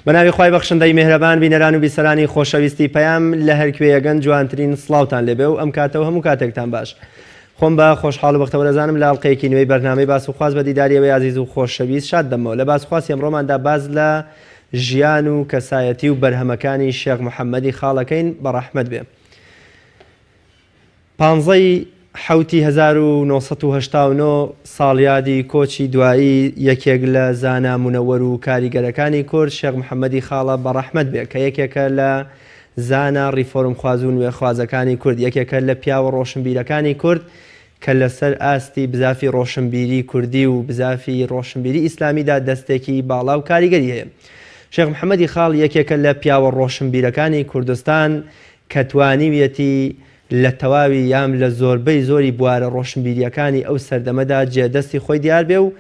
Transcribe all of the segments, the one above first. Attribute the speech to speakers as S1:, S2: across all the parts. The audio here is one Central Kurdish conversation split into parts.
S1: بەناوی خوای بەخشندەی مێهرەبان بینەران و بیسەرانی خۆشەویستی پەیام لە هەر کوێیەگەن جوانترین سڵاوتان لێبێ و ئەم کاتە و هەموو کاتێکتان باش. خۆم بە خۆشحاڵ و بەختەوەر ئەزانم لە ئەڵقەیەکی نوێی بەرنامەی باس و خواست بە دیداری ئێوەی ئازیز و خۆشەویست شاد دەبمەوە. لە باس و خواسی ئەمڕۆماندا باس لە ژیان و کەسایەتی و بەرهەمەکانی شێخ محەممەدی خاڵەکەین بە ڕەحمەت بێ. پانزەی حەوتی 1989 ساڵیادی کۆچی دوایی یەکێک لە زانا مونەوەر و کاریگەرەکانی کورد شێخ محەممەدی خاڵە بە ڕەحمەت بێ کە یەکێکە لە زانا ڕیفۆرمخواز و نوێخوازەکانی کورد، یەکێکە لە پیاوە ڕۆشنبیرەکانی کورد کە لەسەر ئاستی بزافی ڕۆشنبیری کوردی و بزافی ڕۆشنبیری ئیسلامیدا دەستێکی باڵا و کاریگەری هەیە. شێخ محەمەدی خاڵ یەکێکە لە پیاوە ڕۆشنبیرەکانی کوردستان کە توانیویەتی لە تەواوی یان لە زۆربەی زۆری بوارە ڕۆشنبیرییەکانی ئەو سەردەمەدا جێدەستی خۆی دیار بێ و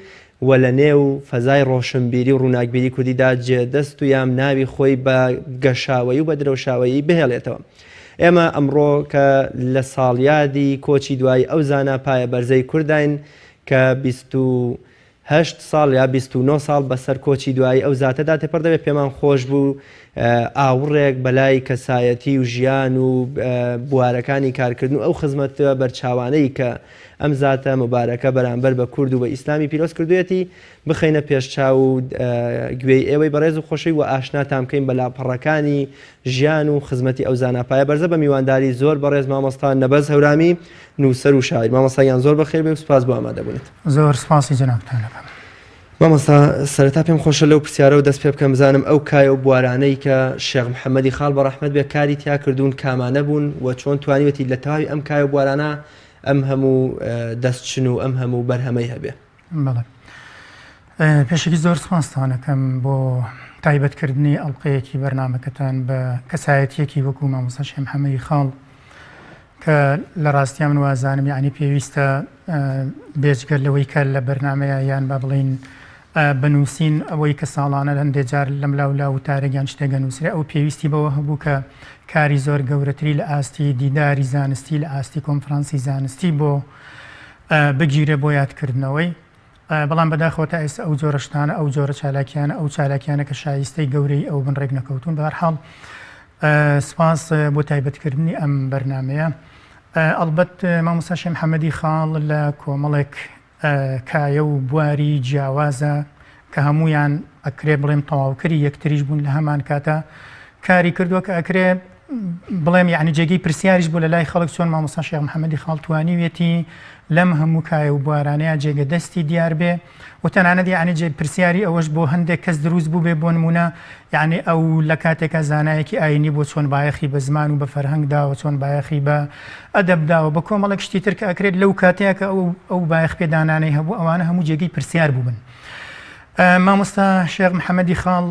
S1: و لە نێو فەزای ڕۆشنبیری و ڕووناکبیری کوردیدا جێدەست و یان ناوی خۆی بە گەشاوەیی و بە درەوشاوەیی بهێڵێتەوە. ئێمە ئەمڕۆ کە لە ساڵیادی کۆچی دوایی ئەو زانا پایەبەرزەی کورداین کە 28 ساڵ یا 29 ساڵ بەسەر کۆچی دوایی ئەو زاتەدا تێپەڕ دەبێت پێمان خۆش بوو ئاوڕێک بەلای کەسایەتی و ژیان و بوارەکانی کارکردن و ئەو خزمەتە بەرچاوانەی کە ئەم زاتە موبارەکە بەرامبەر بە کورد و بە ئیسلامی پیرۆز کردوویەتی بخەینە پێش چاو و گوێی ئێوەی بەڕێز و خۆشەوی و ئاشناتان بکەین بە لاپەڕەکانی ژیان و خزمەتی ئەو زانا پایە بەرزە بە میوانداری زۆر بەڕێز مامۆستا نەبەز هەورامی نووسەر و شاعیر. مامۆستا گیان زۆر بەخێر بێی و سوپاس بۆ ئامادەبوونت.
S2: زۆر سوپاسی جەنابتان ئەکەم.
S1: مامۆستا سەرەتا پێم خۆشە لەو پرسیارەوە دەست پێ بکەم بزانم ئەو کایە و بوارانەی کە شێخ محەممەدی خاڵ بە ڕەحمەت بێ کاری تیا کردوون کامانە بوون و چۆن توانیوێتی لە تەواوی ئەم کایە و بوارانە ئەم هەموو دەستچن و ئەم هەموو بەرهەمەی هەبێ؟
S2: بەڵێ پێشەکی زۆر سپاستان ئەکەم بۆ تایبەتکردنی ئەڵلقەیەکی بەرنمەکەتان بە کەسایەتیەکی وەکو مامۆستا شێخ محەممەدی خاڵ کە لە ڕاستیا من وازانم یعنی پێویستە بێجگە لەوەی کە لە بەرنمەیە یان با بڵین بە نووسین ئەوەی کە ساڵانە هەندێ جار لەم لاو لا وتارێک یان شتێک ئەنووسرێ ئەو پێویستی بەوە هەبوو کە کاری زۆر گەورەتری لە ئاستی دیداری زانستی لە ئاستی کۆنفرانسی زانستی بۆ بگیرێ بۆ یادکردنەوەی بەڵام بەداخەوە تا ئێستا ئەو جۆرە شتانە ئەو جۆرە چالاکیانە ئەو چالاکیانە کە شایستەی گەورەی ئەو بن ڕێک نەکەوتون بەهەرحاڵ سپاس بۆ تایبەتکردنی ئەم بەرنمەیە ئەڵبەت مامۆستا شێخ محەممەدی خاڵ لە کۆمەڵێک کایە و بواری جیاوازە کە هەموویان ئەکرێ بڵێم تەواوکەری یەکتریش بوون لە هەمان کاتا کاری کردووە کە ئەکرێ بڵێم یعنی جێگەی پرسیاریش بوو لە لای خەڵک چۆن مامۆستا شێخ محەممەدی خاڵ توانیویەتی لەم هەموو کایە و بوارانەیە جێگە دەستی دیار بێ و تەنانەت یعنی جێ پرسیاری ئەوەش بۆ هەندێک کەس دروست بوو بێ بۆ نمونە یعنی ئەو لە کاتێکا زانایەکی ئاینی بۆ چۆن بایەخی بە زمان و بە فەرهەنگ داوە چۆن بایەخی بە ئەدەب داوە بە کۆمەڵێک شتی تر کە ئەکرێت لەو کاتەیە کە ئەو ئەو بایەخ پێدانانەی هەبوو ئەوانە هەموو جێگەی پرسیار بووبن. مامۆستا شێخ محەممەدی خاڵ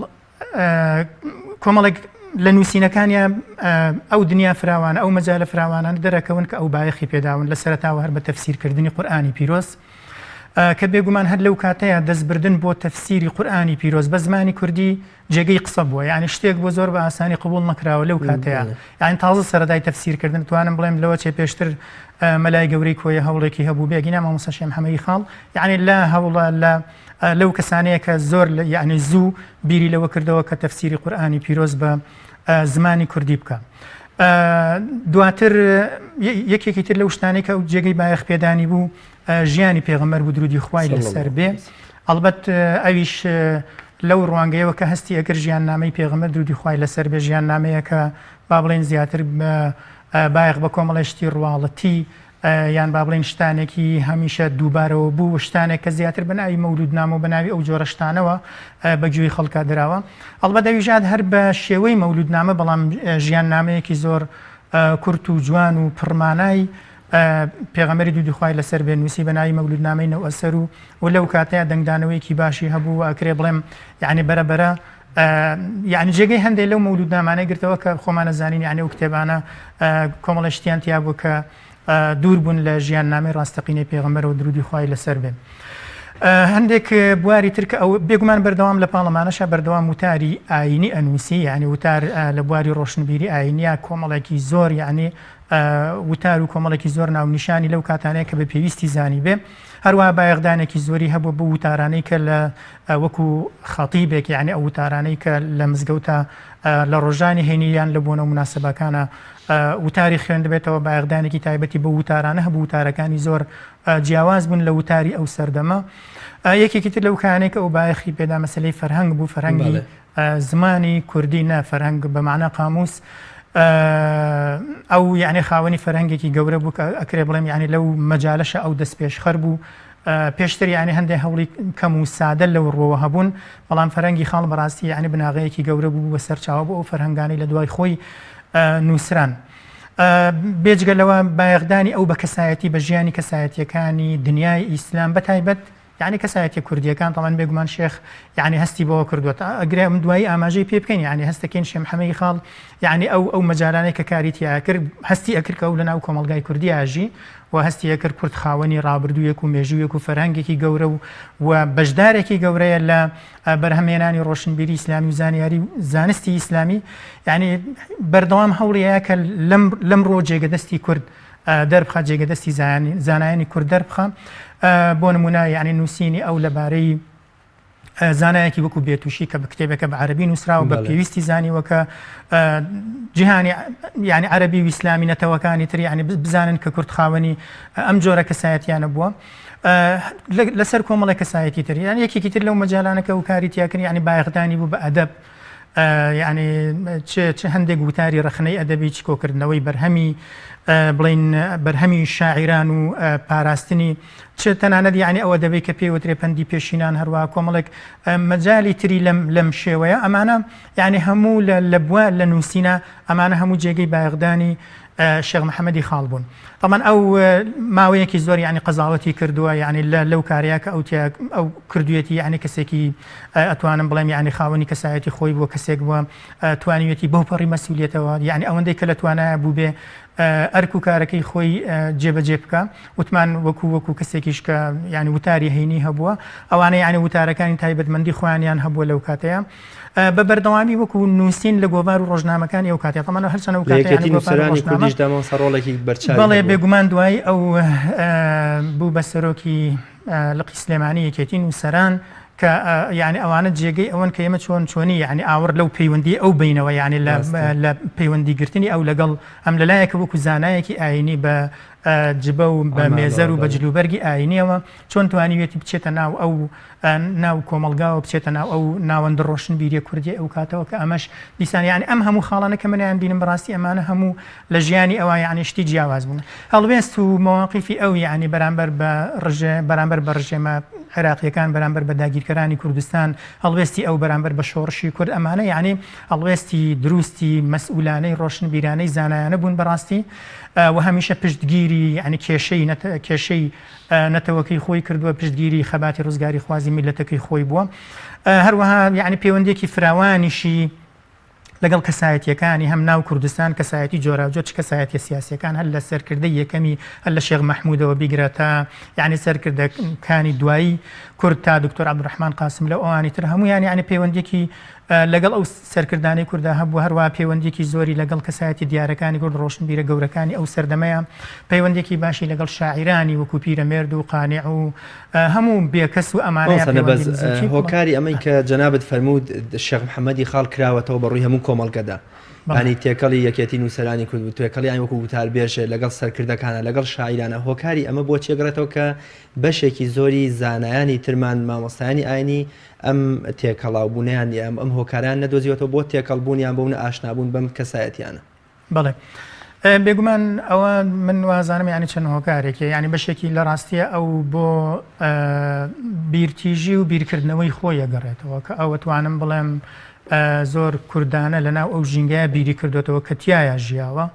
S2: کۆمەڵێک لە نووسینەکانیا ئەو دنیا فراوانە ئەو مەجالە فراوانانە دەرەکەون کە ئەو بایەخی پێداون لە سەرەتاوە هەر بە تەفسیرکردنی قورئانی پیرۆز کە بێگومان هەر لەو کاتەیە دەستبردن بۆ تەفسیری قورئانی پیرۆز بە زمانی کوردی جێگەی قسە بووە یعنی شتێک بۆ زۆر بە ئاسانی قبول نەکراوە لەو کاتەیە یعنی تازە سەرەتای تەفسیرکردن توانم بڵێم لەوە چێ پێشتر مەلای گەورەی کۆیە هەوڵێکی هەبوو بێگینا مامۆستا شێخ محەممەدی خاڵ یعنی لە هەوڵە لە لەو کەسانەیە کە زۆر یعنی زوو بیری لەوە کردەوە کە تەفسیری قورئانی پیرۆز بە زمانی کوردی بکە. دواتر یەکێکی تر لەو شتانەی کە جێگەی بایەخ پێدانی بوو ژیانی پێغەمبەر بوو درودی خوای لەسەر بێ ئەڵبەت ئەویش لەو ڕوانگەیەوە کە هەستی ئەکرد ژیاننامەی پێغەمبەر درودی خوای لەسەر بێ ژیاننامەیەکە با بڵێین زیاتر بایەخ بە کۆمەڵێ شتی ڕواڵەتی یان با بڵێین شتانێکی هەمیشە دووبارەوە بوو و شتانێک کە زیاتر بە ناوی مەولودنامە و بە ناوی ئەو جۆرە شتانەوە بە گوێی خەڵکا دراوە ئەڵبەت ئەویشات هەر بە شێوەی مەولودنامە بەڵام ژیاننامەیەکی زۆر کورت و جوان و پڕمانای پێغەمبەری درودی خوای لەسەر بێ نووسی بە ناوی مەولودنامەی نەوئەسەر و و لەو کاتەیا دەنگدانەوەیەکی باشی هەبوو و ئەکرێ بڵێم یعنی بەرە بەرە یعنی جێگەی هەندێک لەو مەولودنامانەی گرتەوە کە خۆمانە زانین یعنی ئەو کتێبانە کۆمەڵە شتیان تیا بوو کە دوور بوون لە ژیان نامەی ڕاستەقینەی پێغەمبەرەوە درودی خوای لەسەر بێ. هەندێک بواری تر کە ئەو بێگومان بەردەوام لە پاڵەمانەشە بەردەوام وتاری ئاینی ئەنووسی یعنی وتار لە بواری ڕۆشنبیری ئاینیە کۆمەڵێکی زۆر یعنی وتار و کۆمەڵێکی زۆر ناونیشانی لەو کاتانەیە کە بە پێویستی زانی بێ هەروە بایەخدانێکی زۆری هەبوو بۆ وتارانەی کە لە وەکو خەتیبێک یعنی ئەو وتارانەی کە لە مزگەوتە لە ڕۆژانی هەینیان لە بۆنە و مناسبەکانە وتاری خوێندبێتەوە بایەخدانێکی تایبەتی بۆ وتارانە هەبوو وتارەکانی زۆر جیاواز بوون لە وتاری ئەو سەردەمە. یەکێکی تر لەو کایانەی کە ئەو بایەخی پێدا مەسەلەی فەرهەنگ بوو، فەرهەنگی زمانی کوردی نە فەرهەنگ بە مەعنا قاموس. ئەو یعنی خاوەنی فەرهەنگێکی گەورە بوو کە ئەکرێ بڵێم یعنی لەو مەجالەشە ئەو دەستپێشخەر بوو. پێشتر یعنی هەندێک هەوڵی کەم و سادە لەو ڕووەوە هەبوون، بەڵام فەرهەنگی خاڵ بەڕاستی یعنی بناغەیەکی گەورە بوو بە سەرچاوە بۆ ئەو فەرهەنگانەی لە دوای خۆی نووسران. بێجگە لەوە بایەخدانی ئەو بە کەسایەتی بە ژیانی کەسایەتیەکانی دنیای ئیسلام بە تایبەت یعنی کەسایەتی کوردیەکان تەڵەن بێگومان شێخ یعنی هەستی بەوە کردووە تا ئەگرێ ئەم دوایی ئاماژەی پێ بکەین یعنی هەستەکەین شێ محەمەی خاڵ یعنی ئەو ئەو مەجالانەی کە کاری تیا کرد هەستی ئەکرد کە ئەو لەناو کۆمەڵگای کوردی ئاژی و هەستی ئەکرد کورد خاوەنی ڕابردوویەک و مێژوویەک و فەرهەنگێکی گەورە و و بەشدارێکی گەورەیە لە بەرهەمهێنانی ڕۆشنبیری ئیسلامی و زانیاری و زانستی ئیسلامی یعنی بەردەوام هەوڵیە کە لەم لەم ڕۆ جێگە دەستی کورد دەربخە جێگە دەستی زانایانی کورد دەربخە بۆ نمونە یعنی نووسینی ئەو لەبارەی زانایەکی وەکو بێتوشی کە بە کتێبێکە بە عەربی نووسراوە بە پێویستی زانیوە کە جیهانی یعنی عەربی و ئیسلامی نەتەوەکانی تر یعنی بزانن کە کورد خاوەنی ئەم جۆرە کەسایەتیانە بووە. لەسەر کۆمەڵێک کەسایەتی تر یان یەکێکی تر لەو مەجالانە کە وکاری تیاکرد یعنی بایەخدانی بوو بە ئەدەب یعنی چ هەندێک وتاری ڕەخنەی ئەدەبی چ کۆکردنەوەی بەرهەمی بڵین بەرهەمی شاعیران و پاراستنی چ تەنانەت یعنی ئەوە دەبێت کە پێوترێ پەندی پێشینان هەروە کۆمەڵێک مەجای تری لەم لەم شێوەیە ئەمانە یعنی هەموو لە بووە لە نووسینە ئەمانە هەموو جێگەی بایەخدانی شێخ محەمەدی خاڵ بوون. تەبعەن ئەو ماوەیەکی زۆر یعنی قەزاوەتی کردووە یعنی لە لەو کارەیە کە ئەو تیا ئەو کردوێتی یعنی کەسێکی ئەتوانم بڵێم یعنی خاوەنی کەسایەتی خۆی بووە کەسێک بووە توانیوێتی بەو پەڕی مەسئولیەتەوە یعنی ئەوەندەی کە لە توانایە بوو بێ ئەرک و کارەکەی خۆی جێبەجێ بکە وتمان وەکو وەکو کەسێکیش کە یعنی وتاری هەینی هەبووە ئەوانە یعنی وتارەکانی تایبەتمەندی خۆیانیان هەبووە لەو کاتەیە بە بەردەوامی وەکو نووسین لە گۆڤار و ڕۆژنامەکانی ئەو کاتێ تەمان هەرچەنە ئەو کاتە یانی گۆڤار و ڕۆژنامە
S1: کوردیشدا مامۆستا ڕۆڵێکی بەرچاوی
S2: بەڵێ بێگومان دوایی ئەو بوو بە سەرۆکی لقی سلێمانی یەکێتی نووسەران کە یعنی ئەوانە جێگەی ئەوەن کە ئێمە چۆن چۆنی یعنی ئاوڕ لەو پەیوەندی ئەو بینەوە یعنی لە پەیوەندی گرتنی ئەو لەگەڵ ئەم لەلایەکە وەکو زانایەکی ئاینی بە جبە و بە مێزەر و بە جلوبەرگی ئاینیەوە چۆن توانیوێتی بچێتە ناو ئەو ناو کۆمەڵگاوە بچێتە ناو ئەو ناوەندە ڕۆشنبیریە کوردیە ئەو کاتەوە کە ئەمەش دیسان یعنی ئەم هەموو خاڵانە کە منیان بینم بەڕاستی ئەمانە هەموو لە ژیانی ئەوە یعنی شتی جیاواز بوون هەڵوێست و مەواقیفی ئەو یعنی بەرامبەر بە ڕژێ بەرامبەر بە ڕژێمە عێراقیەکان بەرامبەر بە داگیرکەرانی کوردستان هەڵوێستی ئەو بەرامبەر بە شۆڕشی کورد ئەمانە یعنی هەڵوێستی دروستی مەسئولانەی ڕۆشنبیرانەی زانایانە بوون بەڕاستی و هەمیشە پشتگیری یعنی کێشەی کێشەی نەتەوەکەی خۆی کردووە، پشتگیری خەباتی ڕزگاریخوازی میللەتەکەی خۆی بووە. هەروەها یعنی پەیوەندیەکی فراوانیشی لەگەڵ کەسایەتیەکانی هەم ناو کوردستان کەسایەتی جۆراوجۆر چ کەسایەتیە سیاسیەکان هەر لە سەرکردەی یەکەمی هەر لە شێخ مەحمودەوە بیگرە تا یعنی سەرکردەکانی دوایی کورد تا دکتۆر عەبدولڕەحمان قاسم لەو ئەوانی تر هەمویان یعنی پەیوەندیەکی لەگەڵ ئەو سەرکردانەی کوردا هەبوو، هەروەها پەیوەندییەکی زۆری لەگەڵ کەسایەتیە دیارەکانی کورد، ڕۆشنبیرە گەورەکانی ئەو سەردەمەیە، پەیوەندییەکی باشی لەگەڵ شاعیرانی وەکو پیرەمێرد و قانع و هەموو بێکەس و ئەمانەیە
S1: مامۆستا نەبەز،
S2: پەیوەندی نزیکی بووە.
S1: هۆکاری ئەمەی کە جەنابت فەرمووت شێخ محەمەدی خاڵ کراوەتەوە بە ڕووی هەموو کۆمەڵگەدا،
S2: بەڵێ.
S1: یانی تێکەڵی یەکێتی نووسەرانی کورد بوو، تێکەڵی یانی وەکو وتاربێژێ لەگەڵ سەرکردەکانە، لەگەڵ شاعیرانە، هۆکاری ئەمە بۆچی ئەگەڕێتەوە کە بەشێکی زۆری زانایانی ترمان، مامۆستایانی ئاینی، ئەم تێکەڵاو بوونەیان نیە، ئەم هۆکارەیان نەدۆزیوەتەوە بۆ تێکەڵ بوون یان بۆ ئاشنا بوون بەم کەسایەتیانە؟
S2: بەڵێ بێگومان ئەوە من وازانم یعنی چەند هۆکارێکی یعنی بەشێکی لە ڕاستیە ئەو بۆ بیرتیژی و بیرکردنەوەی خۆی ئەگەڕێتەوە کە ئەوە توانم بڵێم زۆر کوردانە لە ناو ئەو ژینگەیە بیری کردوێتەوە کە تایە ژیاوە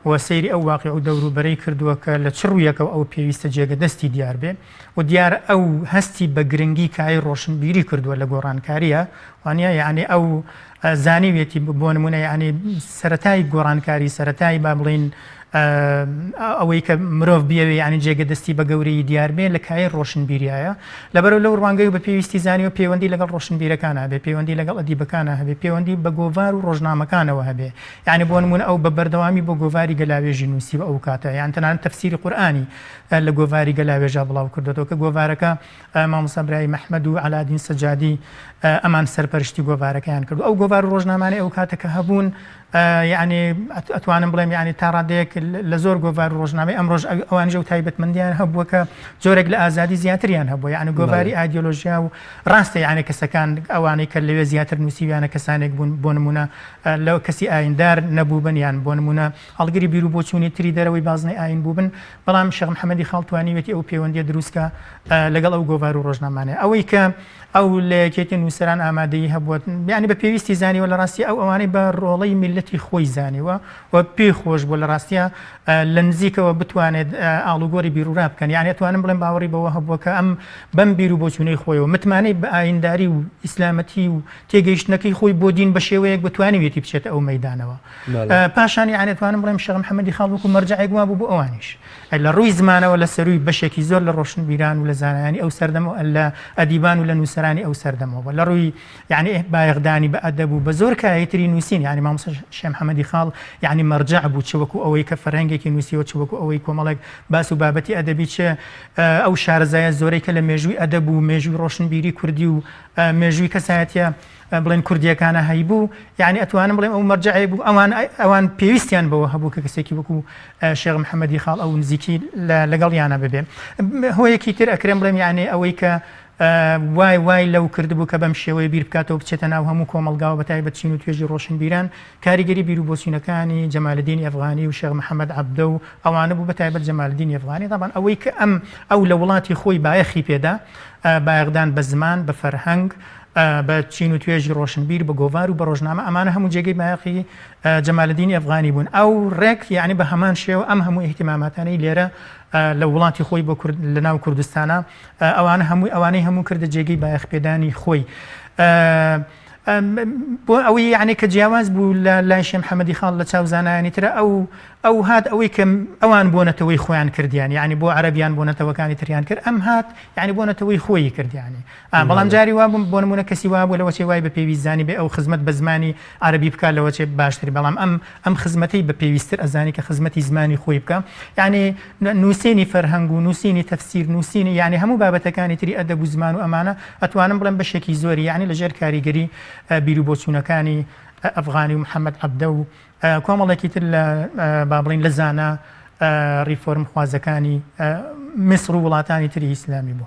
S2: و سەیری ئەو واقع و دەوروبەرەی کردووە کە لە چ ڕوویەکەوە ئەو پێویستە جێگە دەستی دیار بێ و دیارە ئەو هەستی بە گرنگی کایەی ڕۆشنبیری کردووە لە گۆڕانکارییە وانە یعنی ئەو زانیویەتی بۆ نمونە یعنی سەرەتای گۆڕانکاری سەرەتای با بڵین ئەوەی کە مرۆڤ بیەوێ یانی جێگە دەستی بە گەورەیی دیار بێ لە کایەی ڕۆشنبیریایە لەبەرو لەو ڕوانگەی و بە پێویستی زانیوە پەیوەندی لەگەڵ ڕۆشنبیرەکانا هەبێ پەیوەندی لەگەڵ ئەدیبەکانا هەبێ پەیوەندی بە گۆڤار و ڕۆژنامەکانەوە هەبێ یانی بۆ نموونە ئەو بە بەردەوامی بۆ گۆڤاری گەلاوێژی نووسیوە ئەو کاتە یان تەنانەت تەفسیری قورئانی لە گۆڤاری گەلاوێژا بڵاو کردۆتەوە کە گۆڤارەکە مامۆستا برایم ئەحمەد و عەلادین سەجادی ئەمان سەرپەرشتی گۆڤارەکەیان کرد ئەو گۆڤار و ڕۆژنامانەی ئەو کاتە کە هەبوون یعنی ئەتوانم بڵێم یعنی تا ڕادەیەک لە زۆر گۆڤار و ڕۆژنامەی ئەمڕۆژ ئەوانیش ئەو تایبەتمەندیان هەبووە کە جۆرێک لە ئازادی زیاتریان هەبووە یعنی گۆڤاری ئایدیۆلۆژیا و ڕاستە یعنی کەسەکان ئەوانەی کە لەوێ زیاتر نووسیویانە کەسانێک بوون بۆ نمونە لەو کەسی ئایندار نەبووبن یان بۆ نمونە هەڵگری بیر و بۆچوونی تری دەرەوەی بازنەی ئاین بووبن بەڵام شێخ محەممەدی خاڵ توانیوێتی ئەو پەیوەندیە دروستکە لەگەڵ ئەو گۆڤار و ڕۆژنامانەیە ئەوەی کە ئەو لە یەکێتی نووسەران ئامادەیی هەبووە یانی بە پێویستی زانیوە لە ڕاستی ئەو ئەوانەی بە ڕۆڵەی میللەتی خۆی زانیوە و پێی خۆش بووە لە ڕاستیا لە نزیکەوە بتوانێت ئاڵوگۆری بیرورا بکەن یانی ئەتوانم بڵێم باوەڕی بەوە هەبووە کە ئەم بەم بیر و بۆچوونەی خۆیەوە متمانەی بە ئاینداری و ئیسلامەتی و تێگەیشتنەکەی خۆی بۆ دین بە شێوەیەک بتوانیوێتی بچێتە ئەو مەیدانەوە پاشان یانی ئەتوانم بڵێم شێخ محەممەدی خاڵ وەکوو مەرجەعێک وابوو بۆ ئەوانیش لە ڕووی زمانەوە لە سەرووی بەشێکی زۆر لە ڕۆشنبیران و لە زانایانی ئەو سەردەمەوە لە ئەدیبان و لە نووسەرانی ئەو سەردەمەوە لە ڕووی یعنی بایەخدانی بە ئەدەب و بە زۆر کایەی تری نووسین یعنی مامۆستا شێخ محەممەدی خاڵ یعنی مەرجەع بوو چ وەکوو ئەوەی کە فەرهەنگێکی نووسیوە چ وەکوو ئەوەی کۆمەڵێک باس و بابەتی ئەدەبی چ ئەو شارەزایە زۆرەی کە لە مێژووی ئەدەب و مێژووی ڕۆشنبیری کوردی و مێژووی کەسایەتیە بڵێن کوردیەکانە هەیبوو یعنی ئەتوانم بڵێم ئەو مەرجەعێک بوو ئەوان ئەوان پێویستیان بەوە هەبوو کە کەسێکی وەکو شێخ محەممەدی خاڵ ئەو نزیکی لەگەڵیانە ببێ هۆیەکی تر ئەکرێم بڵێم یعنی ئەوەی کە وای وای لەو کردبوو کە بەم شێوەیە بیر بکاتەوە بچێتە ناو هەموو کۆمەڵگاوە بە تایبەت چین و توێژی ڕۆشنبیران کاریگەری بیر و بۆچوونەکانی جەمالەدینی ئەفغانی و شێخ محەممەد عەبدە و ئەوانە بوو بە تایبەت جەمالەدینی ئەفغانی تەبعەن ئەوەی کە ئەم ئەو لە وڵاتی خۆی بایەخی پێدا بایەخدان بە زمان بە فەرهەنگ بە چین و توێژی ڕۆشنبیر، بە گۆڤار و بە ڕۆژنامە، ئەمانە هەموو جێگەی بایەخی جەمالەدینی ئەفغانی بوون. ئەو ڕێک یەعنی بە هەمان شێوە ئەم هەموو ئیهتیماماتانەی لێرە لە وڵاتی خۆی بۆ کورد لە ناو کوردستانا ئەوانە هەمووی ئەوانەی هەموو کردە جێگەی بایەخپێدانی خۆی. بۆ ئەوەی یعنی کە جیاواز بوو لە لای شێ محەممەدی خاڵ لە چاو زانایانی ترە ئەو ئەو هات ئەوەی کە ئەوان بۆ نەتەوەی خۆیان کردیان یعنی بۆ عەرەبیان بۆ نەتەوەکانی تریان کرد ئەم هات یعنی بۆ نەتەوەی خۆیی کردیانی بەڵام جاری وابوو بۆ نموونە کەسی وابوو لەوەچێ وای بە پێویست زانی بێ ئەو خزمەت بە زمانی عەرەبی بکا لەوەچێ باشتر بەڵام ئەم ئەم خزمەتەی بە پێویستتر ئەزانی کە خزمەتی زمانی خۆی بکا یعنی نووسینی فەرهەنگ و نووسینی تەفسیر نووسینی یعنی هەموو بابەتەکانی تری ئەدەب و زمان و ئەمانە ئەتوانم بڵێم بەشێکی زۆری یعنی لەژێر کاریگەری بیر و بۆچوونەکانی ئەفغانی و محەممەد عەبدە و کۆمەڵێکی تر لە با بڵین لە زانا ڕیفۆرم خوازەکانی میسر و وڵاتانی تری ئیسلامی بوو.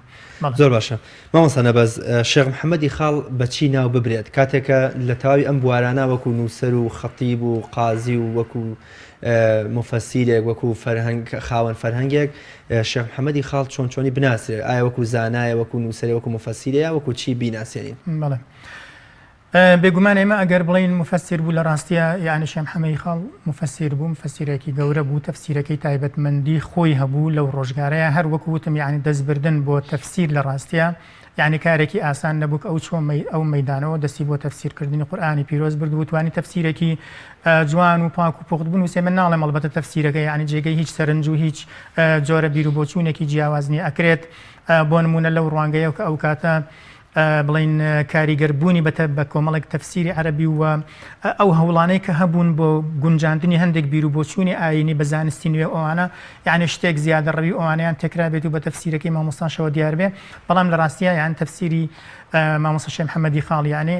S1: زۆر باشە مامۆستا نەبەز شێخ محەممەدی خاڵ بە چی ناو ببرێت کاتێکە لە تەواوی ئەم بوارانە وەکو نووسەر و خەتیب و قازی و وەکو مفەسیرێک وەکو فەرهەنگ خاوەن فەرهەنگێک شێخ محەممەدی خاڵ چۆن چۆنی بناسرێ ئایا وەکو زانایە وەکو نووسەرێ وەکو مفەسیرەیە وەکو چی بیناسێنین؟
S2: بەڵێ بێگومان ئێمە ئەگەر بڵێین موفەسیر بوو لە ڕاستیا یەعنی شێخ محەمەدی خاڵ موفەسیر بوو موفەسیرێکی گەورە بوو تەفسیرەکەی تایبەتمەندی خۆی هەبوو لەو ڕۆژگارەیا هەر وەکو وتم یەعنی دەستبردن بۆ تەفسیر لە ڕاستیا یەعنی کارێکی ئاسان نەبوو کە ئەو چووە ئەو مەیدانەوە دەستی بۆ تەفسیرکردنی قورئانی پیرۆز برد و توانی تەفسیرێکی جوان و پاک و پوخت بنووسێ من ناڵێم ئەڵبەتە تەفسیرەکە یەعنی جێگەی هیچ سەرنج و هیچ جۆرە بیروبۆچوونێکی جیاواز نییە ئەکرێت بۆ نموونە لەو ڕوانگەیەوە کە ئەو کاتە بڵێین کاریگەر بوونی بە بە کۆمەڵێک تەفسیری عەرەبی و ئەو هەوڵانەی کە هەبوون بۆ گونجاندنی هەندێک بیر و بۆچوونی ئایینی بە زانستی نوێ و ئەوانە یعنی شتێک زیادەڕەوی ئەوانەیان تێکرا بێت و بە تەفسیرەکەی مامۆستاشەوە دیار بێ بەڵام لە ڕاستیا یان تەفسیری مامۆستا شێخ محەممەدی خاڵ یعنی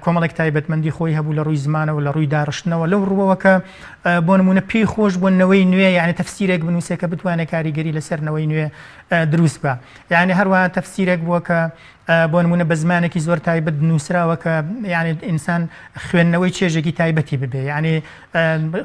S2: کۆمەڵێک تایبەتمەندی خۆی هەبوو لە ڕووی زمانەوە لە ڕووی داڕشتنەوە لەو ڕووەوە کە بۆ نمونە پێی خۆش بوو نەوەی نوێ یعنی تەفسیرێک بنووسێ کە بتوانێت کاریگەری لەسەر نەوەی نوێ دروست بکا یعنی هەروەها تەفسیرێک بووە کە بۆ نمونە بە زمانێکی زۆر تایبەت نووسراوە کە یعنی ئینسان خوێندنەوەی چێژێکی تایبەتی ببێ یعنی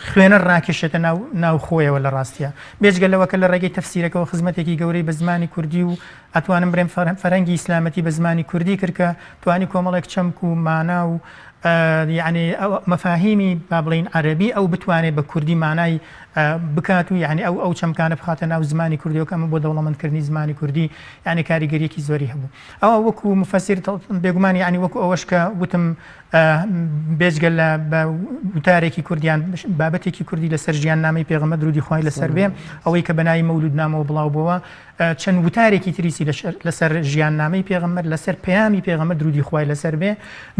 S2: خوێنەر ڕاکێشێتە ناو ناو خۆیەوە لە ڕاستیە بێجگە لەوە کە لە ڕێگەی تەفسیرەکەەوە خزمەتێکی گەورەی بە زمانی کوردی و ئەتوانم برێم فەرەنگی ئیسلامەتی بە زمانی کوردی کرد کە توانی کۆمەڵێک چەمک و مانا و. یەعنی مەفاهیمی با بڵێین عەرەبی ئەو بتوانێت بە کوردی مانای بکات و یعنی ئەو ئەو چەمکانە بخاتە ناو زمانی کوردیەوە کە ئەمە بۆ دەوڵەمەندکردنی زمانی کوردی یعنی کاریگەریەکی زۆری هەبوو ئەوە وەکو مفەسیر بێگومان یعنی وەکو ئەوەش کە وتم بێجگە لە بە وتارێکی کوردیان بابەتێکی کوردی لەسەر ژیان نامەی پێغەمبەر درودی خوای لەسەر بێ ئەوەی کە بەناوی مەولودنامەوە بڵاو بۆوە چەند وتارێکی تریسی لەسەر ژیاننامەی پێغەمبەر، لەسەر پەیامی پێغەمبەر درودی خوای لەسەر بێ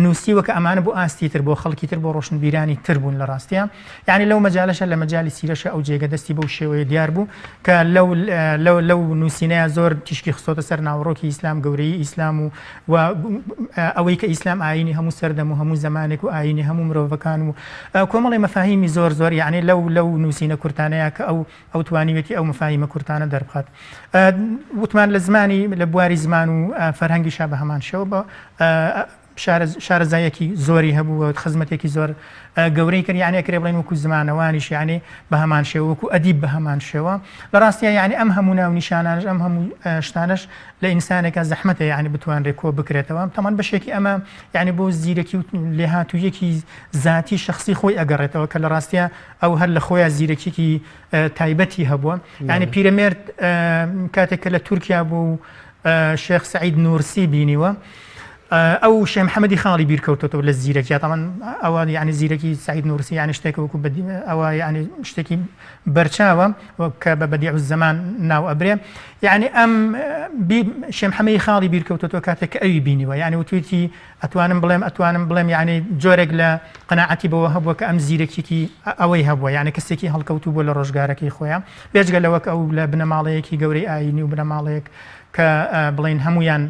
S2: نووسیوە کە ئەمانە بۆ ئاستی تر، بۆ خەڵکی تر، بۆ ڕۆشنبیرانی تر بوون لە ڕاستیا. یانی لەو مەجالەشا لە مەجالی سیرەشا ئەو جێگە دەستی بەو شێوەیە دیار بوو کە لەو لەو لەو نووسینەیا زۆر تیشکی خستۆتە سەر ناوەڕۆکی ئیسلام، گەورەیی ئیسلام و و ئەوەی کە ئیسلام ئایینی هەموو سەردەم و هەموو زەمانێک و ئایینی هەموو مرۆڤەکان و کۆمەڵی مەفاهیمی زۆر زۆر یانی لەو لەو نووسینە کورتانەیا کە ئەو ئەو توانیویەتی ئەو مەفاهیمە کورتانە دەربخات. وتمان لە زمانی لە بواری زمان و فەرهەنگیشا بە هەمان شێوە بە شارەزاییەکی زۆری هەبوو و خزمەتێکی زۆر گەورەی کرد یعنی ئەکرێ بڵێن وەکو زمانەوانیش یعنی بە هەمان شێوە وەکو ئەدیب بە هەمان شێوە لە ڕاستیا یعنی ئەم هەموو ناونیشانانش ئەم هەموو شتانەش لە ئینسانێکا زەحمەتە یعنی بتوانرێ کۆ بکرێتەوە تەمان بەشێکی ئەمە یعنی بۆ زیرەکی و لێهاتوویەکی زاتی شخصی خۆی ئەگەڕێتەوە کە لە ڕاستیا ئەو هەر لە خۆیا زیرەکیکی تایبەتی هەبووە یعنی پیرەمێرد کاتێک کە لە تورکیا بوو و شێخ سعید نورسی بینیوە ئەو شێ محەممەدی خاڵی بیرکەوتەوە لە زیرەکی تامان ئەوە یعنی زیرەکی سعید نورسی یعنی شتێک وەکو ئەوە یعنی شتێکی بەرچاوە کە بە بەدیع زەمان ناو ئەبرێ یعنی ئەم شێ محەممەدی خاڵی بیرکەوتەوە کاتێک کە ئەوی بینیوە یعنی وتویتی ئەتوانم بڵێم ئەتوانم بڵێم یانی جۆرێک لە قەناعەتی بەوە هەبووە کە ئەم زیرەکیکی ئەوەی هەبووە یانی کەسێکی هەڵکەوتوو بووە لە ڕۆژگارەکەی خۆیان بێجگە لەوە کە ئەو لە بنەماڵەیەکی گەورەی ئایینی و بنەماڵەیەک کە بڵێین هەمویان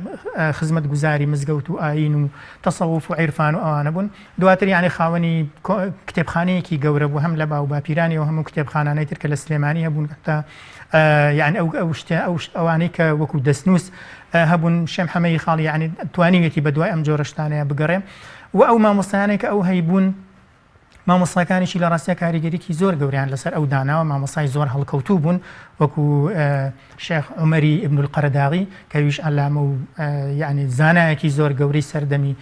S2: خزمەتگوزاری مزگەوت و ئایین و تەسەوف و عیرفان و ئەوانە بوون دواتر یانی خاوەنی کتێبخانەیەکی گەورە بوو هەم لە باو باپیرانیەوە هەموو کتێبخانانەی تر کە لە سلێمانی هەبوون تا یعنی ئەو ئەو شتە ئەو ئەوانەی کە وەکو دەستنووس هەبوون شێم حەمەی خاڵی یعنی توانیویەتی بە دوای ئەم جۆرە شتانەیە بگەڕێ و ئەو مامۆستایانەی کە ئەو هەیبوون مامۆستاکانیشی لە ڕاستیا کاریگەریی زۆر گەوریان لەسەر ئەو داناوە مامۆستای زۆر هەڵکەوتوو بوون وەکو شێخ عومەری ئیبن القەرەداغی کە ئەویش عەلامە و یەعنی زانایەکی زۆر گەورەی سەردەمی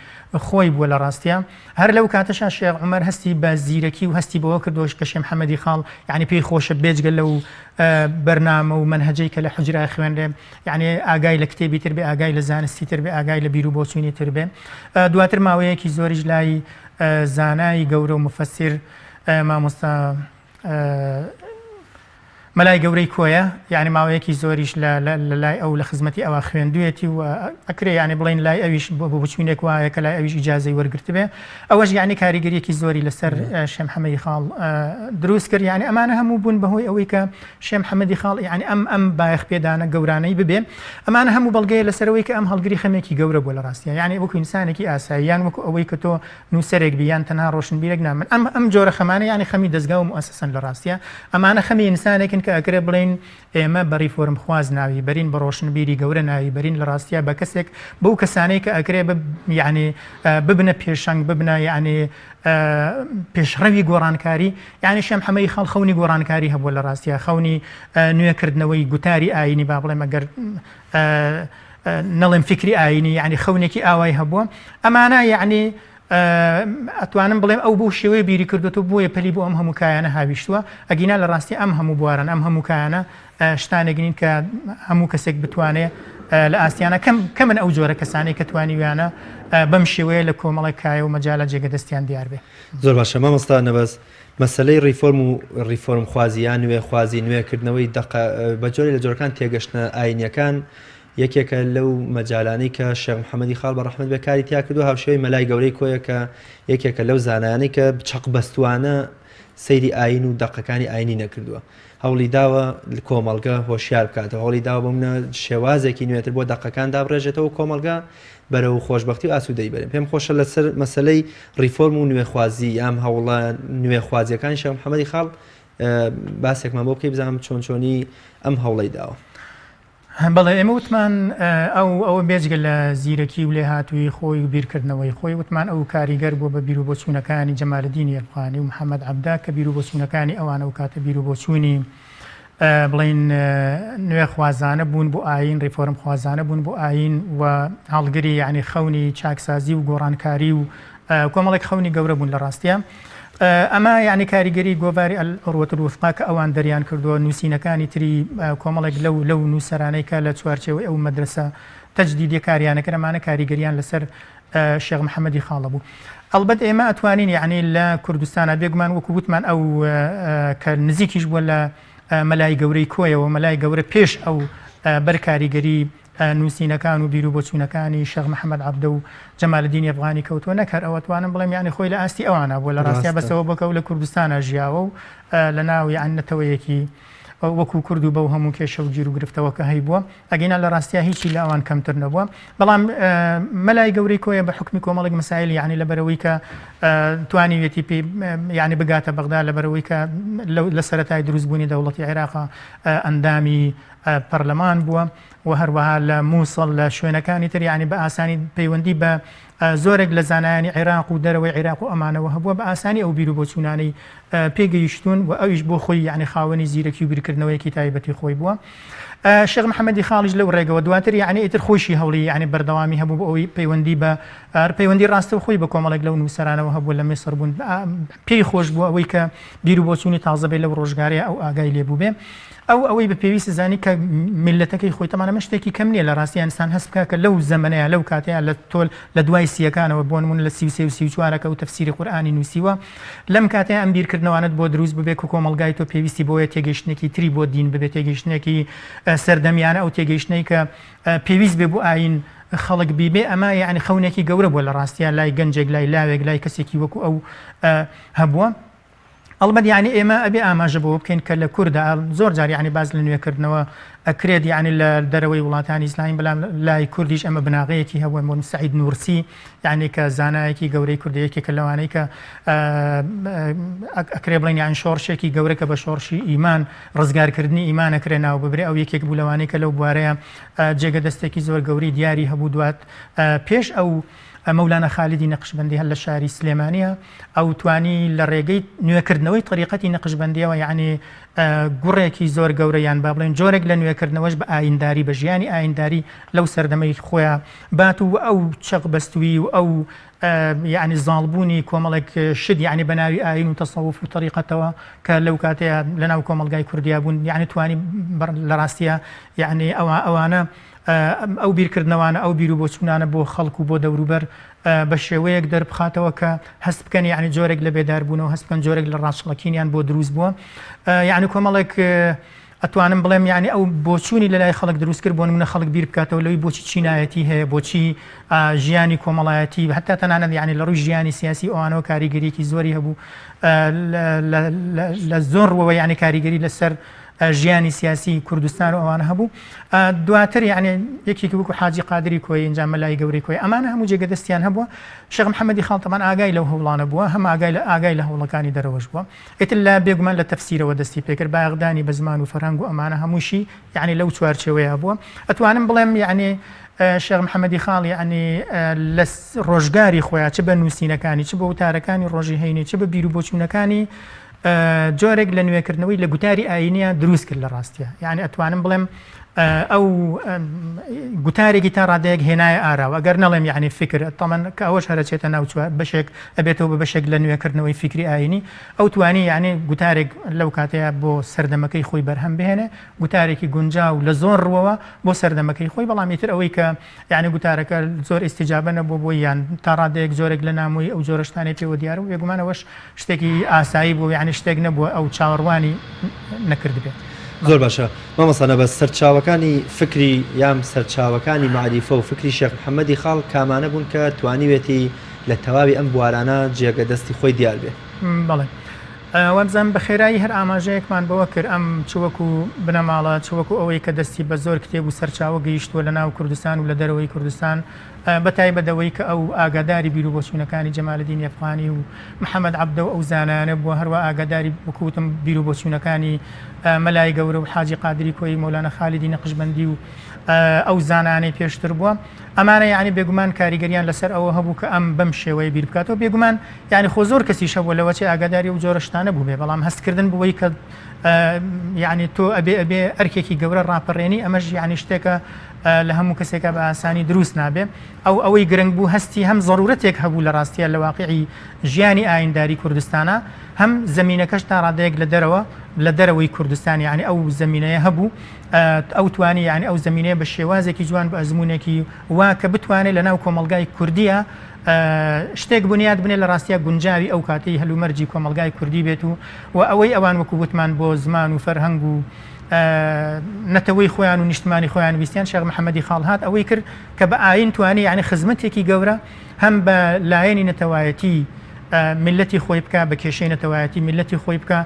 S2: خۆی بووە لە ڕاستیا هەر لەو کاتەشا شێخ عومەر هەستی بە زیرەکی و هەستی بەوە کردووە کە شێخ محەمەدی خاڵ یەعنی پێی خۆشە بێجگە لەو بەرنامە و مەنهەجەی کە لە حوجرە خوێنرێ یەعنی ئاگای لە کتێبی تر بێ ئاگای لە زانستی تر بێ ئاگای لە بیر و بۆچوونی تر بێ دواتر ماوەیەکی زۆریش لای زانای گەورە و مفەسیر مامۆستا مەلای گەورەی کۆیە یانی ماوەیەکی زۆریش لە لە لای ئەو لە خزمەتی ئەوا خوێندوویەتی و ئەکرێ یانی بڵێین لای ئەویش بۆ بچوینێک وایە کە لای ئەویش ئیجازەی وەرگرتبێ ئەوەش یانی کاریگەریەکی زۆری لەسەر شێ محەمەدی خاڵ دروست کرد یانی ئەمانە هەموو بوون بەهۆی ئەوەی کە شێ محەمەدی خاڵ یانی ئەم ئەم بایەخ پێدانە گەورانەی ببێ ئەمانە هەموو بەڵگەیە لەسەرەوەی کە ئەم هەڵگری خەمێکی گەورە بووە لە ڕاستیا یانی وەکو ئینسانێکی ئاسایی یان وەکو ئەوەی کە تۆ نووسەرێک بی یان تەنها ڕۆشنبیرێک نا من ئەم ئەم جۆرە خەمانە یانی خەمی دەزگا و موئەسەسەن لە ڕاستیا ئەمانە خەمی ئینسانێکن کە ئەکرێ بڵێین ئێمە بە ڕیفۆرمخواز ناوی بەرین بە ڕۆشنبیری گەورە ناوی بەرین لە ڕاستیا بە کەسێک بەو کەسانەی کە ئەکرێ بب یانی ببنە پێشەنگ ببنە یانی پێشڕەوی گۆڕانکاری یانی شێ محەمەدی خاڵ خەونی گۆڕانکاری هەبووە لە ڕاستیا خەونی نوێکردنەوەی گوتاری ئایینی با بڵێم ئەگەر نەڵێم فیکری ئایینی یعنی خەونێکی ئاوای هەبووە ئەمانە یعنی ئەتوانم بڵێم ئەو بەو شێوەیە بیری کردوێت و بۆیە پەلی بۆ ئەم هەموو کایانە هاویشتووە ئەگینا لە ڕاستی ئەم هەموو بوارن ئەم هەموو کایانە شتانێک نین کە هەموو کەسێک بتوانێت لە ئاستیانە کەم کەمن ئەو جۆرە کەسانی کە توانیویانە بەم شێوەیە لە کۆمەڵێک کایە و مەجالە جێگە دەستیان دیار بێ.
S1: زۆر باشە مامۆستا نەبەز مەسەلەی ڕیفۆرم و ڕیفۆرمخوازی یان نوێخوازی، نوێکردنەوەی دەقە بە جۆرێ لە جۆرەکان تێگەشتنە ئاینیەکان یەکێکە لەو مەجالانەی کە شێخ محەمەدی خاڵ بە ڕەحمەت بێ کاری تیا کردووە هاوشێوەی مەلای گەورەی کۆیە کە یەکێکە لەو زانایانەی کە چەقبەستووانە سەیری ئاین و دەقەکانی ئاینی نەکردووە هەوڵی داوە کۆمەڵگە هۆشیار بکاتەوە هەوڵی داوە بۆ منە شێوازێکی نوێتر بۆ دەقەکان دابڕێژێتەوە کۆمەڵگە بەرەو خۆشبەختی و ئاسوودەیی بەرێ. پێم خۆشە لەسەر مەسەلەی ڕیفۆرم و نوێخوازی یان هەوڵە نوێخوازییەکانی شێخ محەمەدی خاڵ باسێکمان بۆ بکەی بزانم چۆن چۆنی ئەم هەوڵەی داوە.
S2: بەڵێ ئێمە وتمان ئەو ئەوە بێجگە لە زیرەکی و لێهاتوویی خۆی و بیرکردنەوەی خۆی وتمان ئەو کاریگەر بووە بە بیروبۆچوونەکانی جەمالەدینی ئەفغانی و محەمەد عەبدە کە بیروبۆچوونەکانی ئەوان ئەو کاتە بیروبۆچوونی بڵێین نوێخوازانە بوون بۆ ئایین، ڕیفۆرمخوازانە بوون بۆ ئایین و هەڵگری یانی خەونی چاکسازی و گۆڕانکاری و. کۆمەڵێک خەونی گەورە بوون لە ڕاستیا. ئەمە یانی کاریگەری گۆڤاری العروە الوثقی کە ئەوان دەریان کردووە، نووسینەکانی تری کۆمەڵێک لەو لەو نووسەرانەی کە لە چوارچێوەی ئەو مەدرەسە تەجدیدیە کاریان ئەکرد ئەمانە کاریگەریان لەسەر شێخ محەمەدی خاڵە بوو. ئەڵبەت ئێمە ئەتوانین یانی لە کوردستانا بێگومان وەکو وتمان ئەو کە نزیکیش بووە لە مەلای گەورەی کۆیەوە، مەلای گەورە پێش ئەو بەر کاریگەری نووسینەکان و بیروبۆچوونەکانی شێخ محەمەد عەبدە و جەمالەدینی ئەفغانی کەوتووە، نەک هەر ئەوە توانم بڵێم یانی خۆی لە ئاستی ئەوانە بووە لە ڕاستیا بەس ئەوە بووە کە ئەو لە کوردستانا ژیاوە و لە ناو یانی نەتەوەیەکی وەکوو کورد و بەو هەموو کێشە و گیروگرفتەوە کە هەیبووە ئەگینا لە ڕاستیا هیچی لە ئەوان کەمتر نەبووە بەڵام مەلای گەورەی کۆیە بە حوکمی کۆمەڵێک مەسایل یانی لەبەرئەوەی کە توانیویەتی پێی یانی بگاتە بەغدا لەبەرئەوەی کە لە سەرەتای دروستبوونی دەوڵەتی عێراقا ئەندامی پەرلەمان بووە و هەروەها لە مووسڵ لە شوێنەکانی تر یانی بە ئاسانی پەیوەندی بە زۆرێک لە زانایانی عێراق و دەرەوەی عێراق و ئەمانەوە هەبووە بە ئاسانی ئەو بیروبۆچوونانەی پێگەیشتوون و ئەویش بۆ خۆی یانی خاوەنی زیرەکی و بیرکردنەوەیەکی تایبەتی خۆی بووە. شێخ محەمەدی خاڵیش لەو ڕێگەوە دواتر یانی ئیتر خۆیشی هەوڵی یانی بەردەوامی هەبوو بۆ ئەوەی پەیوەندی بە پەیوەندی ڕاستەوخۆی بە کۆمەڵێک لەو نووسەرانەوە هەبوو لە میسر بوون پێی خۆش بوو ئەوەی کە بیروبۆچوونی تازە بێ لەو ڕۆژگارەیە ئەو ئاگای لێ بووبێ. ئەو ئەوەی بە پێویست زانی کە میللەتەکەی خۆی تەمان ئەمە شتێکی کەم نییە لە ڕاستی ئینسان هەست بکا کە لەو زەمەنەیە لەو کاتەیە لە تۆل لە دوای سییەکانەوە بۆ نموونە لە 33 و 34 کە ئەو تەفسیری قورئانی نووسیوە لەم کاتەیە ئەم بیرکردنەوانەت بۆ دروست ببێ کە کۆمەڵگای تۆ پێویستی بۆیە تێگەیشتنێکی تری بۆ دین ببێ تێگەیشتنێکی سەردەمیانە ئەو تێگەیشتنەی کە پێویست بێ بۆ ئایین خەڵک بیبێ ئەمە یعنی خەونێکی گەورە بووە لە ڕاستیا لای گەنجێک لای لاوێک لای کەسێکی وەکو ئەو هەبووە. ئەڵبەت یەعنی ئێمە ئەبێ ئاماژە بەوە بکەین کە لە کوردا زۆر جار یەعنی باس لە نوێکردنەوە ئەکرێت یەعنی لە دەرەوەی وڵاتانی ئیسلامی بەلام لای کوردیش ئەمە بناغەیەکی هەبووە بۆ سەعید نوورسی یەعنی کە زانایەکی گەورەی کوردە یەکێکە لەوانەی کە ئەکرێ بڵێن یان شۆڕشێکی گەورە کە بە شۆڕشی ئیمان ڕزگارکردنی ئیمان ئەکرێ ناو ببرێ ئەو یەکێک بوو لەوانەی کە لەو بوارەیە جێگە دەستێکی زۆر گەورەی دیاری هەبوو دوات پێش ئەو مەولانا خالیدی نەقشبەندی هەر لە شاری سلێمانییە، ئەو توانی لە ڕێگەی نوێکردنەوەی تەریقەتی نەقشبەندییەوە یەعنی گوڕێکی زۆر گەورە یان با بڵێین جۆرێک لە نوێکردنەوەش بە ئاینداری بە ژیانی ئاینداری لەو سەردەمەی خۆیا بات و ئەو چەق بەستوویی و ئەو یەعنی زاڵبوونی کۆمەڵێک شت یەعنی بە ناوی ئایین و تەسەوف و تەریقەتەوە کە لەو کاتەیا لەناو کۆمەڵگای کوردیا بوون یەعنی توانی لە ڕاستیا یەعنی ئەوانە ئەو بیرکردنەوانە، ئەو بیروبۆچوونانە بۆ خەڵک و بۆ دەوروبەر بە شێوەیەک دەربخاتەوە کە هەست بکەن یەعنی جۆرێک لە بێداربوونەوە، هەست بکەن جۆرێک لە ڕاچڵەکینیان بۆ دروست بووە. یەعنی کۆمەڵێک ئەتوانم بڵێم یەعنی ئەو بۆچوونی لە لای خەڵک دروست کرد، بۆ نموونە خەڵک بیر بکاتەوە لەوەی بۆچی چینایەتی هەیە، بۆچی ژیانی کۆمەڵایەتی، هەتا تەنانەت یەعنی لە ڕووی ژیانی سیاسی ئەوانەوە کاریگەرییەکی زۆری هەبوو لە زۆر ڕووەوە یەعنی کاریگەری لەسەر ژیانی سیاسی کوردستان و ئەوانە هەبوو دواتر یعنی یەکێکی وەکو حاجی قادری کۆی ئینجا مەلای گەورەی کۆی ئەمانە هەموو جێگە دەستیان هەبووە شێخ محەممەدی خاڵ تەمان ئاگای لەو هەوڵانە بووە هەم ئاگای لە ئاگای لە هەوڵەکانی دەرەوەش بووە ئیتر لە بێگومان لە تەفسیرەوە دەستی پێکرد بایەخدانی بە زمان و فەرهەنگ و ئەمانە هەمووشی یعنی لەو چوارچێوەیە بووە ئەتوانم بڵێم یعنی شێخ محەممەدی خاڵ یعنی لە ڕۆژگاری خۆیان چ بە نووسینەکانی چ بە وتارەکانی ڕۆژی هەینی چ بە بیر و بۆچوونەکانی جۆرێک لە نوێکردنەوەی لە گوتاری ئایینیان دروست کرد لە ڕاستیا یعنی ئەتوانم بڵێم ئەو گوتارێکی تا ڕادەیەک هێنایە ئاراوە ئەگەر نەڵێم یعنی فکر تەمەن کە ئەوەش هەرەچێتە ناو چوار بەشێک ئەبێتەوە بە بەشێک لە نوێکردنەوەی فکری ئایینی ئەو توانی یعنی گوتارێک لەو کاتەیە بۆ سەردەمەکەی خۆی بەرهەم بهێنێ گوتارێکی گونجاو لە زۆر ڕووەوە بۆ سەردەمەکەی خۆی بەڵام ئیتر ئەوەی کە یانی گوتارەکە زۆر ئیستیجابە نەبووە بۆی یان تا ڕادەیەک جۆرێک لە نامۆیی ئەو جۆرە شتانەی پێوە دیار بوو، بێگومان ئەوەش شتێکی ئاسایی بوو یانی شتێک نەبووە ئەو چاوەڕوانی نەکردبێت.
S1: زۆر باشە مامۆستا نەبەز، سەرچاوەکانی فکری یان سەرچاوەکانی مەعریفە و فکری شێخ محەمەدی خاڵ کامانە بوون کە توانیوێتی لە تەواوی ئەم بوارانە جێگە دەستی خۆی دیار بێ؟
S2: بەڵێ. وابزانم بە خێرایی هەر ئاماژەیەکمان بەوە کرد، ئەم چ وەکو بنەماڵە، چ وەکو ئەوەی کە دەستی بە زۆر کتێب و سەرچاوە گەیشتووە لە ناو کوردستان و لە دەرەوەی کوردستان، بە تایبەت ئەوەی کە ئەو ئاگاداری بیروبۆچوونەکانی جەمالەدینی ئەفغانی و محەمەد عەبدە و ئەو زانایانە بووە، هەروا ئاگاداری وەکو وتم بیروبۆچوونەکانی مەلای گەورە و حاجی قادری کۆیی، مەولانا خالیدی نەقشبەندی و ئەو زانایانەی پێشتر بووە. ئەمانە یەعنی بێگومان کاریگەریان لەسەر ئەوە هەبوو کە ئەم بەم شێوەیە بیر بکاتەوە، بێگومان یەعنی خۆ زۆر کەسیش هەبووە لەوەچێ ئاگاداری ئەو جۆرە شتانە. شتانە بووبێ بەڵام هەستکردن بەوەی کە یعنی تۆ ئەبێ ئەبێ ئەرکێکی گەورە ڕاپەڕێنی ئەمەش یعنی شتێکە لە هەموو کەسێکە بە ئاسانی دروست نابێ ئەو ئەوەی گرنگ بوو هەستی هەم زەرورەتێک هەبوو لە ڕاستیە لە واقعی ژیانی ئاینداری کوردستانە هەم زەمینەکەش تا ڕادەیەک لە دەرەوە لە دەرەوەی کوردستان یعنی ئەو زەمینەیە هەبوو ئەو توانی یعنی ئەو زەمینەیە بە شێوازێکی جوان بە ئەزمونێکی وا کە بتوانێت لە ناو کۆمەڵگای کوردیە شتێک بنیات بنێ لە ڕاستیا گونجاوی ئەو کاتەی هەلومەرجی کۆمەڵگای کوردی بێت و و ئەوەی ئەوان وەکو وتمان بۆ زمان و فەرهەنگ و نەتەوەی خۆیان و نیشتمانی خۆیان ویستیان شێخ محەممەدی خاڵ هات ئەوەی کرد کە بە ئاین توانی یعنی خزمەتێکی گەورە هەم بە لایەنی نەتەوایەتی میللەتی خۆی بکا بە کێشەی نەتەوایەتی میللەتی خۆی بکا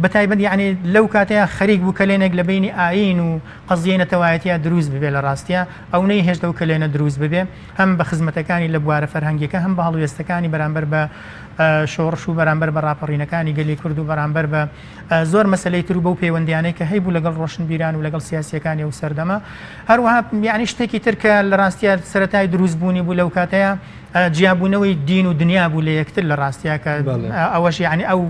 S2: بەتایبەت یعنی لەو کاتەیە خەریک بوو کەلێنێک لە بینی ئاین و قەزیەی نەتەوایەتیا دروست ببێ لە ڕاستیا ئەو نەیهێشت ئەو کەلێنە دروست ببێ هەم بە خزمەتەکانی لە بوارە فەرهەنگیەکە هەم بە هەڵوێستەکانی بەرامبەر بە شۆڕش و بەرامبەر بە ڕاپەڕینەکانی گەلی کورد و بەرامبەر بە زۆر مەسەلەی تر و بەو پەیوەندیانەی کە هەیبوو لەگەڵ ڕۆشنبیران و لەگەڵ سیاسیەکانی ئەو سەردەمە هەروەها یعنی شتێکی تر کە لە ڕاستیا سەرەتای دروست بوونی بوو لەو کاتەیە جیابوونەوەی دین و دنیا بوو لە یەکتر لە ڕاستیا کە ئەوەش یعنی ئەو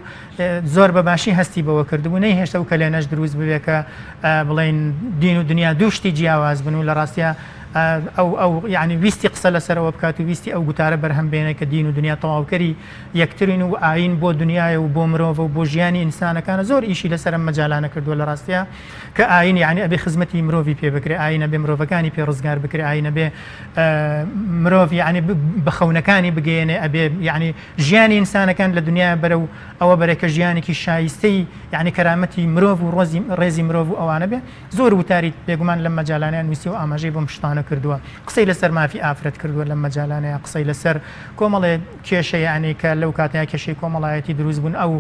S2: زۆر بە باشی هەستی بەوە کردبوو نەیهێشت ئەو کەلێنەش دروست ببێ کە بڵێین دین و دنیا دوو شتی جیاواز بن و لە ڕاستیا ئەو ئەو یعنی ویستی قسە لەسەرەوە بکات و ویستی ئەو گوتارە بەرهەم بێنێ کە دین و دنیا تەواوکەری یەکترین و ئاین بۆ دنیایە و بۆ مرۆڤە و بۆ ژیانی ئینسانەکانە زۆر ئیشی لەسەر ئەم مەجالانە کردووە لە ڕاستیا کە ئاین یعنی ئەبێ خزمەتی مرۆڤی پێ بکرێ ئاین ئەبێ مرۆڤەکانی پێ ڕزگار بکرێ ئاین ئەبێ مرۆڤ یعنی بە خەونەکانی بگەیەنێ ئەبێ یعنی ژیانی ئینسانەکان لە دنیا بەرەو ئەوە بەرێ کە ژیانێکی شایستەی یعنی کەرامەتی مرۆڤ و ڕۆزی ڕێزی مرۆڤ و ئەوانە بێ زۆر وتاری بێگومان لەم مەجالانەیان نووسیوە و ئاماژەی بەم شتانە کردووە قسەی لەسەر مافی ئافرەت کردووە لەم مەجالانەیە قسەی لەسەر کۆمەڵێ کێشە یعنی کە لەو کاتەیە کێشەی کۆمەڵایەتی دروست بوون ئەو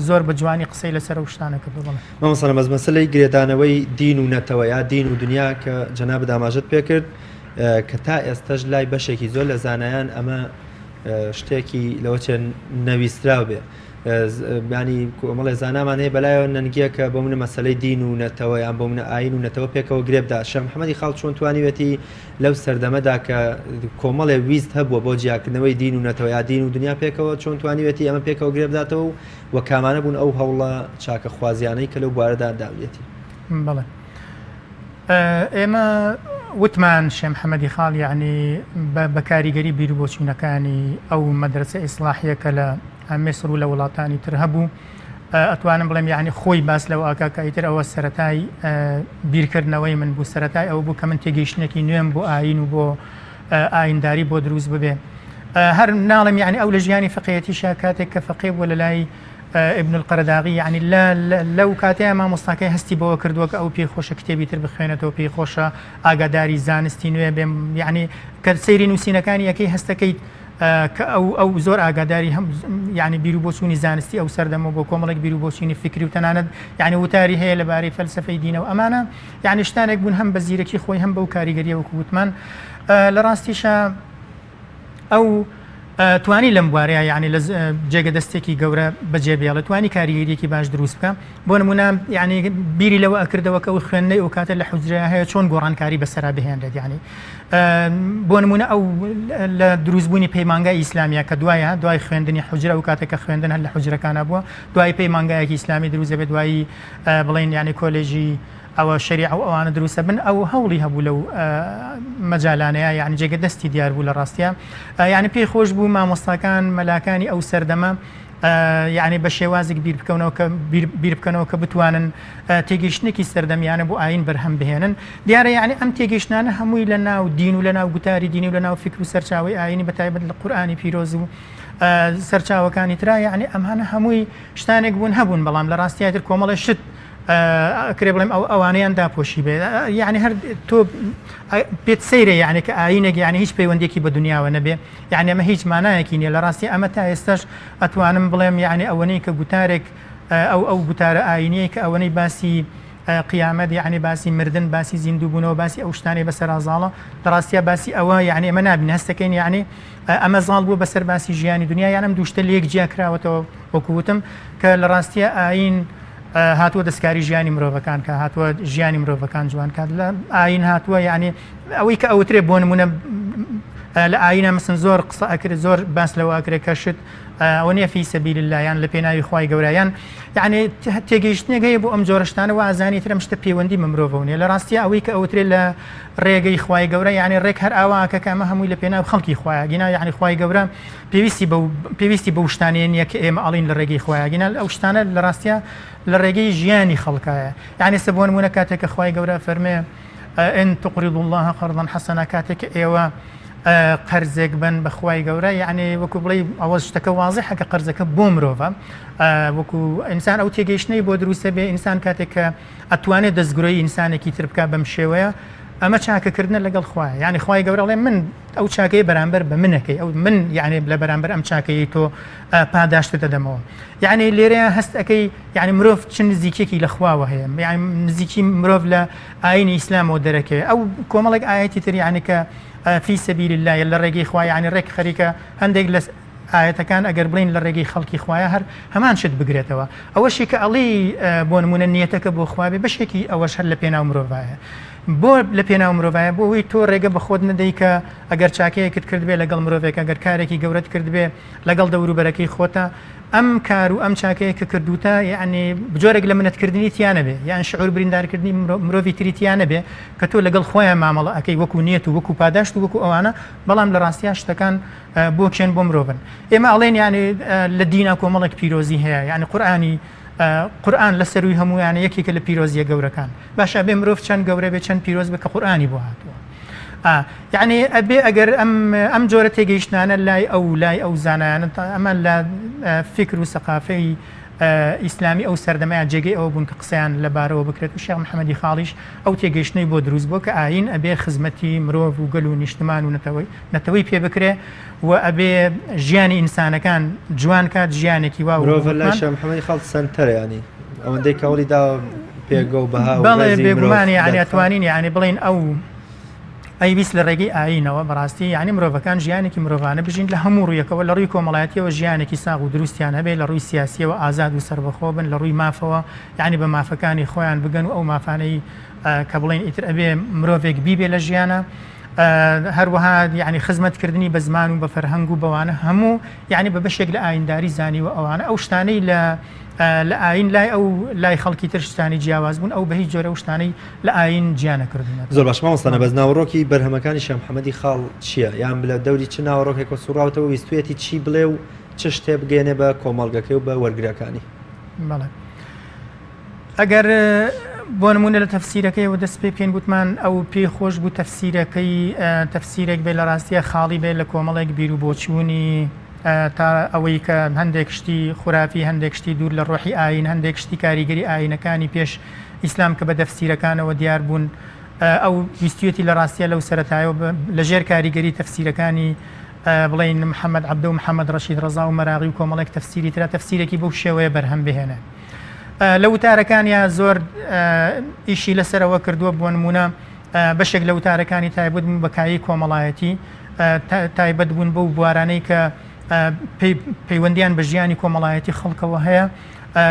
S2: زۆر بە جوانی قسەی لەسەر ئەو شتانە کردووە بەڵێ.
S1: مامۆستا نەبەز مەسەلەی گرێدانەوەی دین و نەتەوە یا دین و دنیا کە جەنابت ئاماژەت پێکرد کە تا ئێستەش لای بەشێکی زۆر لە زانایان ئەمە شتێکی لەوە چێ نەویستراو بێ ینی کۆمەڵێ زانامان هەیە بەلایەوە نەنگیە کە بۆ منە مەسلەی دین و نەتەوە یان بۆ منە ئاین و نەتەوە پێکەوە گرێبدا شێخ محەممەدی خاڵ چۆن توانیوێتی لەو سەردەمەدا کە کۆمەڵێ ویست هەبووە بۆ جیاکردنەوەی دین و نەتەوە یا دین و دنیا پێکەوە چۆن توانیوێتی ئەمە پێکەوە گرێبداتەوە و و کامانە بوون ئەو هەوڵە چاکەخوازیانەی کە لەو بوارەدا داویەتی؟
S2: بەڵێ ئێمە وتمان شێ محەممەدی خاڵ یعنی بە کاریگەری بیروبۆچوونەکانی ئەو مەدرسە ئیسلاحیە کە لە میسر و لە وڵاتانی تر هەبوو ئەتوانم بڵێم یعنی خۆی باس لەوە ئەکا کە ئیتر ئەوە سەرەتای بیرکردنەوەی من بوو سەرەتای ئەوە بوو کە من تێگەیشتنێکی نوێم بۆ ئاین و بۆ ئاینداری بۆ دروست ببێ هەر ناڵێم یعنی ئەو لە ژیانی فەقێیەتیشا کاتێک کە فەقێ بووە لە لای ابن القەرەداغی یعنی لە لەو کاتەیە مامۆستاکەی هەستی بەوە کردووە کە ئەو پێی خۆشە کتێبی تر بخوێنێتەوە پێی خۆشە ئاگاداری زانستی نوێ بێم یعنی کە سەیری نووسینەکانی یەکەی هەستەکەیت کە ئەو ئەو زۆر ئاگاداری هەم یعنی بیر و بۆچوونی زانستی ئەو سەردەمە بۆ کۆمەڵێک بیر و بۆچوونی فکری و تەنانەت یعنی وتاری هەیە لەبارەی فەلسفەی دینەوە ئەمانە یعنی شتانێک بوون هەم بە زیرەکی خۆی هەم بەو کاریگەریە وەکو وتمان لە ڕاستیشە ئەو توانی لەم بوارەیە یعنی لە جێگە دەستێکی گەورە بەجێ بێڵێت توانی کاریگەریەکی باش دروست بکە بۆ نمونە یعنی بیری لەوە ئەکردەوە کە ئەو خوێندنەی ئەو کاتە لە حوجرەیە هەیە چۆن گۆڕانکاری بەسەرا بهێنرێت یعنی بۆ نمونە ئەو لە دروستبوونی پەیمانگای ئیسلامیە کە دوایە دوای خوێندنی حوجرە ئەو کاتە کە خوێندن هەر لە حوجرەکانە بووە دوای پەیمانگایەکی ئیسلامی دروست دەبێت دوایی بڵێن یعنی کۆلێژی ئەوە شەریعە و ئەوانە دروستە بن ئەو هەوڵی هەبوو لەو مەجالانەیە یعنی جێگە دەستی دیار بوو لە ڕاستە یعنی پێی خۆش بوو مامۆستاکان مەلاکانی ئەو سەردەمە یعنی بە شێوازێک بیر بکەونەوە کە بیر بکەنەوە کە بتوانن تێگەیشتنێکی سەردەمیانە بۆ ئاین بەرهەم بهێنن دیارە یعنی ئەم تێگەیشتانە هەمووی لە ناو دین و لە ناو گوتاری دینی و لە ناو فکر و سەرچاوی ئاینی بە تایبەت لە قورئانی پیرۆز و سەرچاوەکانی ترا یعنی ئەمانە هەمووی شتانێک بوون هەبوون بەڵام لە ڕاستیاتر کۆمەڵی شت کرێ بڵێم ئەو ئەوانەیان داپۆشی بێ یعنی هەر تۆ پێت سەیرە یعنی کە ئاینێک یعنی هیچ پەیوەندێکی بە دنیاوە نەبێ یعنی ئەمە هیچ مانایەکی نییە لە ڕاستی ئەمە تا ئێستاش ئەتوانم بڵێم یعنی ئەوەنەی کە گوتارێک ئەو ئەو گوتارە ئاینیە کە ئەوەنەی باسی قیامەت یعنی باسی مردن باسی زیندووبوونەوە باسی ئەو شتانەی بەسەر زاڵە لە ڕاستیا باسی ئەوە یعنی ئەمە نابین هەستەکەین یعنی ئەمە زاڵ بووە بەسەر باسی ژیانی دنیا یان ئەم دووشتە لێک جیا کراوەتەوە وەکو وتم کە لە ڕاستیە ئاین هاتووە دەستکاری ژیانی مرۆڤەکان کە هاتووە ژیانی مرۆڤەکان جوان کات لە ئاین هاتووە یعنی ئەوەی کە ئەوترێ بۆ نمونە. لە ئایینە مەسەن زۆر قسە ئەکرێت زۆر باس لەوە ئەکرێت کە شت ئەوە نییە فی سەبیل اللە یان لە پێناوی خوای گەورە یان یعنی تێگەیشتنێک هەیە بۆ ئەم جۆرە شتانە وا ئەزانی تر ئەم شتە پەیوەندی بە مرۆڤەوە نییە لە ڕاستییا ئەوەی کە ئەوترێت لە ڕێگەی خوای گەورە یعنی ڕێک هەر ئاوا کە کە ئەمە هەمووی لە پێناو خەڵکی خوایە گینا یعنی خوای گەورە پێویستی بە پێویستی بەو شتانەیە نییە کە ئێمە ئەڵین لە ڕێگەی خوایە گینا ئەو شتانە لە ڕاستییا لە ڕێگەی ژیانی خەڵکایە یعنی سە بۆ نموونە کاتێک کە خوای گەورە فەرمێ ان تقرضوا الله قرضا حسنا کاتێک کە ئێوە قەرزێک بن بە خوای گەورە یعنی وەکو بڵێ ئەوە شتەکە وازحە کە قەرزەکە بۆ مرۆڤە وەکو ئینسان ئەو تێگەیشتنەی بۆ دروستە بێ ئینسان کاتێک کە ئەتوانێت دەستگرۆی ئینسانێکی تر بکات بەم شێوەیە ئەمە چاکەکردنە لەگەڵ خوایە یعنی خوای گەورە ئەڵێ من ئەو چاکەی بەرامبەر بە منەکەی ئەو من یعنی لە بەرامبەر ئەم چاکەی تۆ پاداشتت دەدەمەوە یعنی لێرەیە هەست ئەەکەی یعنی مرۆڤ چ نزیکێکی لە خواوە هەیە یعنی نزیکی مرۆڤ لە ئاینی ئیسلامەوە دەرەکەوێ ئەو کۆمەڵێک ئایەتی تر یعنی کە فی سبیل اللە لە ڕێگەی خوا یعنی ڕێک خەریکە هەندێک لە ئایەتەکان ئەگەر بڵین لە ڕێگەی خەڵکی خوایە هەر هەمان شت بگرێتەوە ئەوەشی کە ئەڵی بۆ نمونە نیەتەکە بۆ خوا بێ بەشێکی ئەوەش هەر لە پێناو مرۆڤایە بۆ لە پێناو مرۆڤایە بۆ ئەوەی تۆ ڕێگە بە خۆت نەدەی کە ئەگەر چاکەیەکت کردبێ لەگەڵ مرۆڤێک ئەگەر کارێکی گەورەت کردبێ لەگەڵ دەوروبەرەکەی خۆتە ئەم کار و ئەم چاکەیە کە کردووتە یەعنی جۆرێک لە منەتکردنی تیا نەبێ یان شعور بریندارکردنی مرۆڤی تری تیا نەبێ کە تۆ لەگەڵ خۆیان مامەڵە ئەکەی وەکو نیەت و وەکو پاداشت و وەکو ئەوانە بەڵام لە ڕاستیا شتەکان بۆ کێن بۆ مرۆڤن ئێمە ئەڵێن یعنی لە دینا کۆمەڵێک پیرۆزی هەیە یعنی قورئانی قورئان لە سەروی هەموویانە یەکێکە لە پیرۆزیە گەورەکان باشە ئەبێ مرۆڤ چەند گەورە بێ چەند پیرۆز بێ کە قورئانی بۆ هاتووە یعنی ئەبێ ئەگەر ئەم ئەم جۆرە تێگەیشتانە لای ئەو لای ئەو زانایانە ئەمە لە فکر و سەقافەی ئیسلامی ئەو سەردەمەیان جێگەی ئەوە بوون کە قسەیان لەبارەوە بکرێت و شێخ محەممەدی خاڵیش ئەو تێگەیشتنەی بۆ دروست بووە کە ئایین ئەبێ خزمەتی مرۆڤ و گەل و نیشتمان و نەتەوەی نەتەوەی پێ بکرێ و ئەبێ ژیانی ئینسانەکان جوان کات ژیانێکی وا
S1: مرۆڤ لای شێخ محەممەدی خاڵ سەنتەرە یانی ئەوەندەی کە هەوڵی داوە پێگە و بەها و
S2: بەڵێ
S1: ڕێزی مرۆڤ
S2: بێگومان یعنی
S1: دەرخات.
S2: ئەتوانین یعنی بڵێین ئەو ئەیویست لە ڕێگەی ئایینەوە بەڕاستی یعنی مرۆڤەکان ژیانێکی مرۆڤانە بژین لە هەموو ڕوویەکەوە لە ڕووی کۆمەڵایەتیەوە ژیانێکی ساغ و دروستیان هەبێ لە ڕووی سیاسیەوە ئازاد و سەربەخۆ بن لە ڕووی مافەوە یعنی بە مافەکانی خۆیان بگەن و ئەو مافانەی کە بڵێین ئیتر ئەبێ مرۆڤێک بیبێ لە ژیانە هەروەها یعنی خزمەتکردنی بە زمان و بە فەرهەنگ و بەوانە هەموو یعنی بە بەشێک لە ئاینداری زانیوە ئەوانە ئەو شتانەی لە لە ئاین لای ئەو لای خەڵکی تر شتانی جیاواز بوون ئەو بە هیچ جۆرە ئەو شتانەی لە ئاین جیا نەکردوونەتەوە.
S1: زۆر باش مامۆستا نەبەز ناوەڕۆکی بەرهەمەکانی شێخ محەمەدی خاڵ چییە؟ یان لە دەوری چ ناوەڕۆکێکەوە سوڕاوەتەوە ویستویەتی چی بڵێ و چ شتێ بگەیەنێ بە کۆمەڵگەکەی و بە وەرگرەکانی؟
S2: بەڵێ ئەگەر بۆ نمونە لە تەفسیرەکەیەوە دەست پێ بکەین گوتمان ئەو پێی خۆش بوو تەفسیرەکەی تەفسیرێک بێ لە ڕاستیە خاڵی بێ لە کۆمەڵێک بیر و بۆچوونی تا ئەوەی کە هەندێک شتی خورافی هەندێک شتی دوور لە ڕۆحی ئایین هەندێک شتی کاریگەری ئایینەکانی پێش ئیسلام کە بە تەفسیرەکانەوە دیار بوون ئەو ویستویەتی لە ڕاستیە لەو سەرەتایەوە لە ژێر کاریگەری تەفسیرەکانی بڵێین محەمەد عەبدە و محەمەد ڕەشید ڕەزا و مەراغی و کۆمەڵێک تەفسیری ترا تەفسیرێکی بەو شێوەیە بەرهەم بهێنێ لە وتارەکانیا زۆر ئیشی لەسەرەوە کردووە بۆ نمونە بەشێک لە وتارەکانی تایبەت بوون بە کایەی کۆمەڵایەتی تایبەت بوون بەو بوارانەی کە پەیوەندیان بە ژیانی کۆمەڵایەتی خەڵکەوە هەیە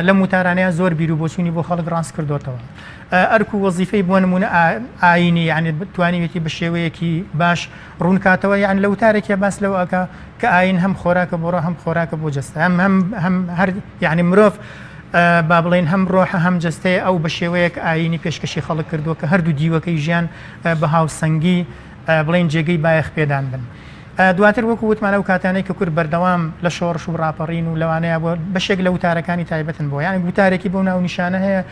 S2: لەم وتارانەیە زۆر بیر و بۆچوونی بۆ خەڵک ڕاست کردوتەوە ئەرک و وەزیفەی بۆ نمونە ئاینی یعنی توانیوێتی بە شێوەیەکی باش ڕوونکاتەوە یان لە وتارێکیا باس لەوە ئەکا کە ئاین هەم خۆراکە بۆ ڕۆح هەم خۆراکە بۆ جەستە هەم هەم هەم هەر یعنی مرۆڤ با بڵێین هەم ڕۆحە هەم جەستەیە ئەو بە شێوەیەک ئاینی پێشکەشی خەڵک کردووە کە هەردوو دیوەکەی ژیان بە هاوسەنگی بڵێین جێگەی بایەخ پێدان بن. دواتر وەکو وتمان ئەو کاتانەی کە کورد بەردەوام لە شۆڕش و ڕاپەڕین و لەوانەیە بۆ بەشێک لە وتارەکانی تایبەتن بۆ یان وتارێکی بەو ناونیشانە هەیە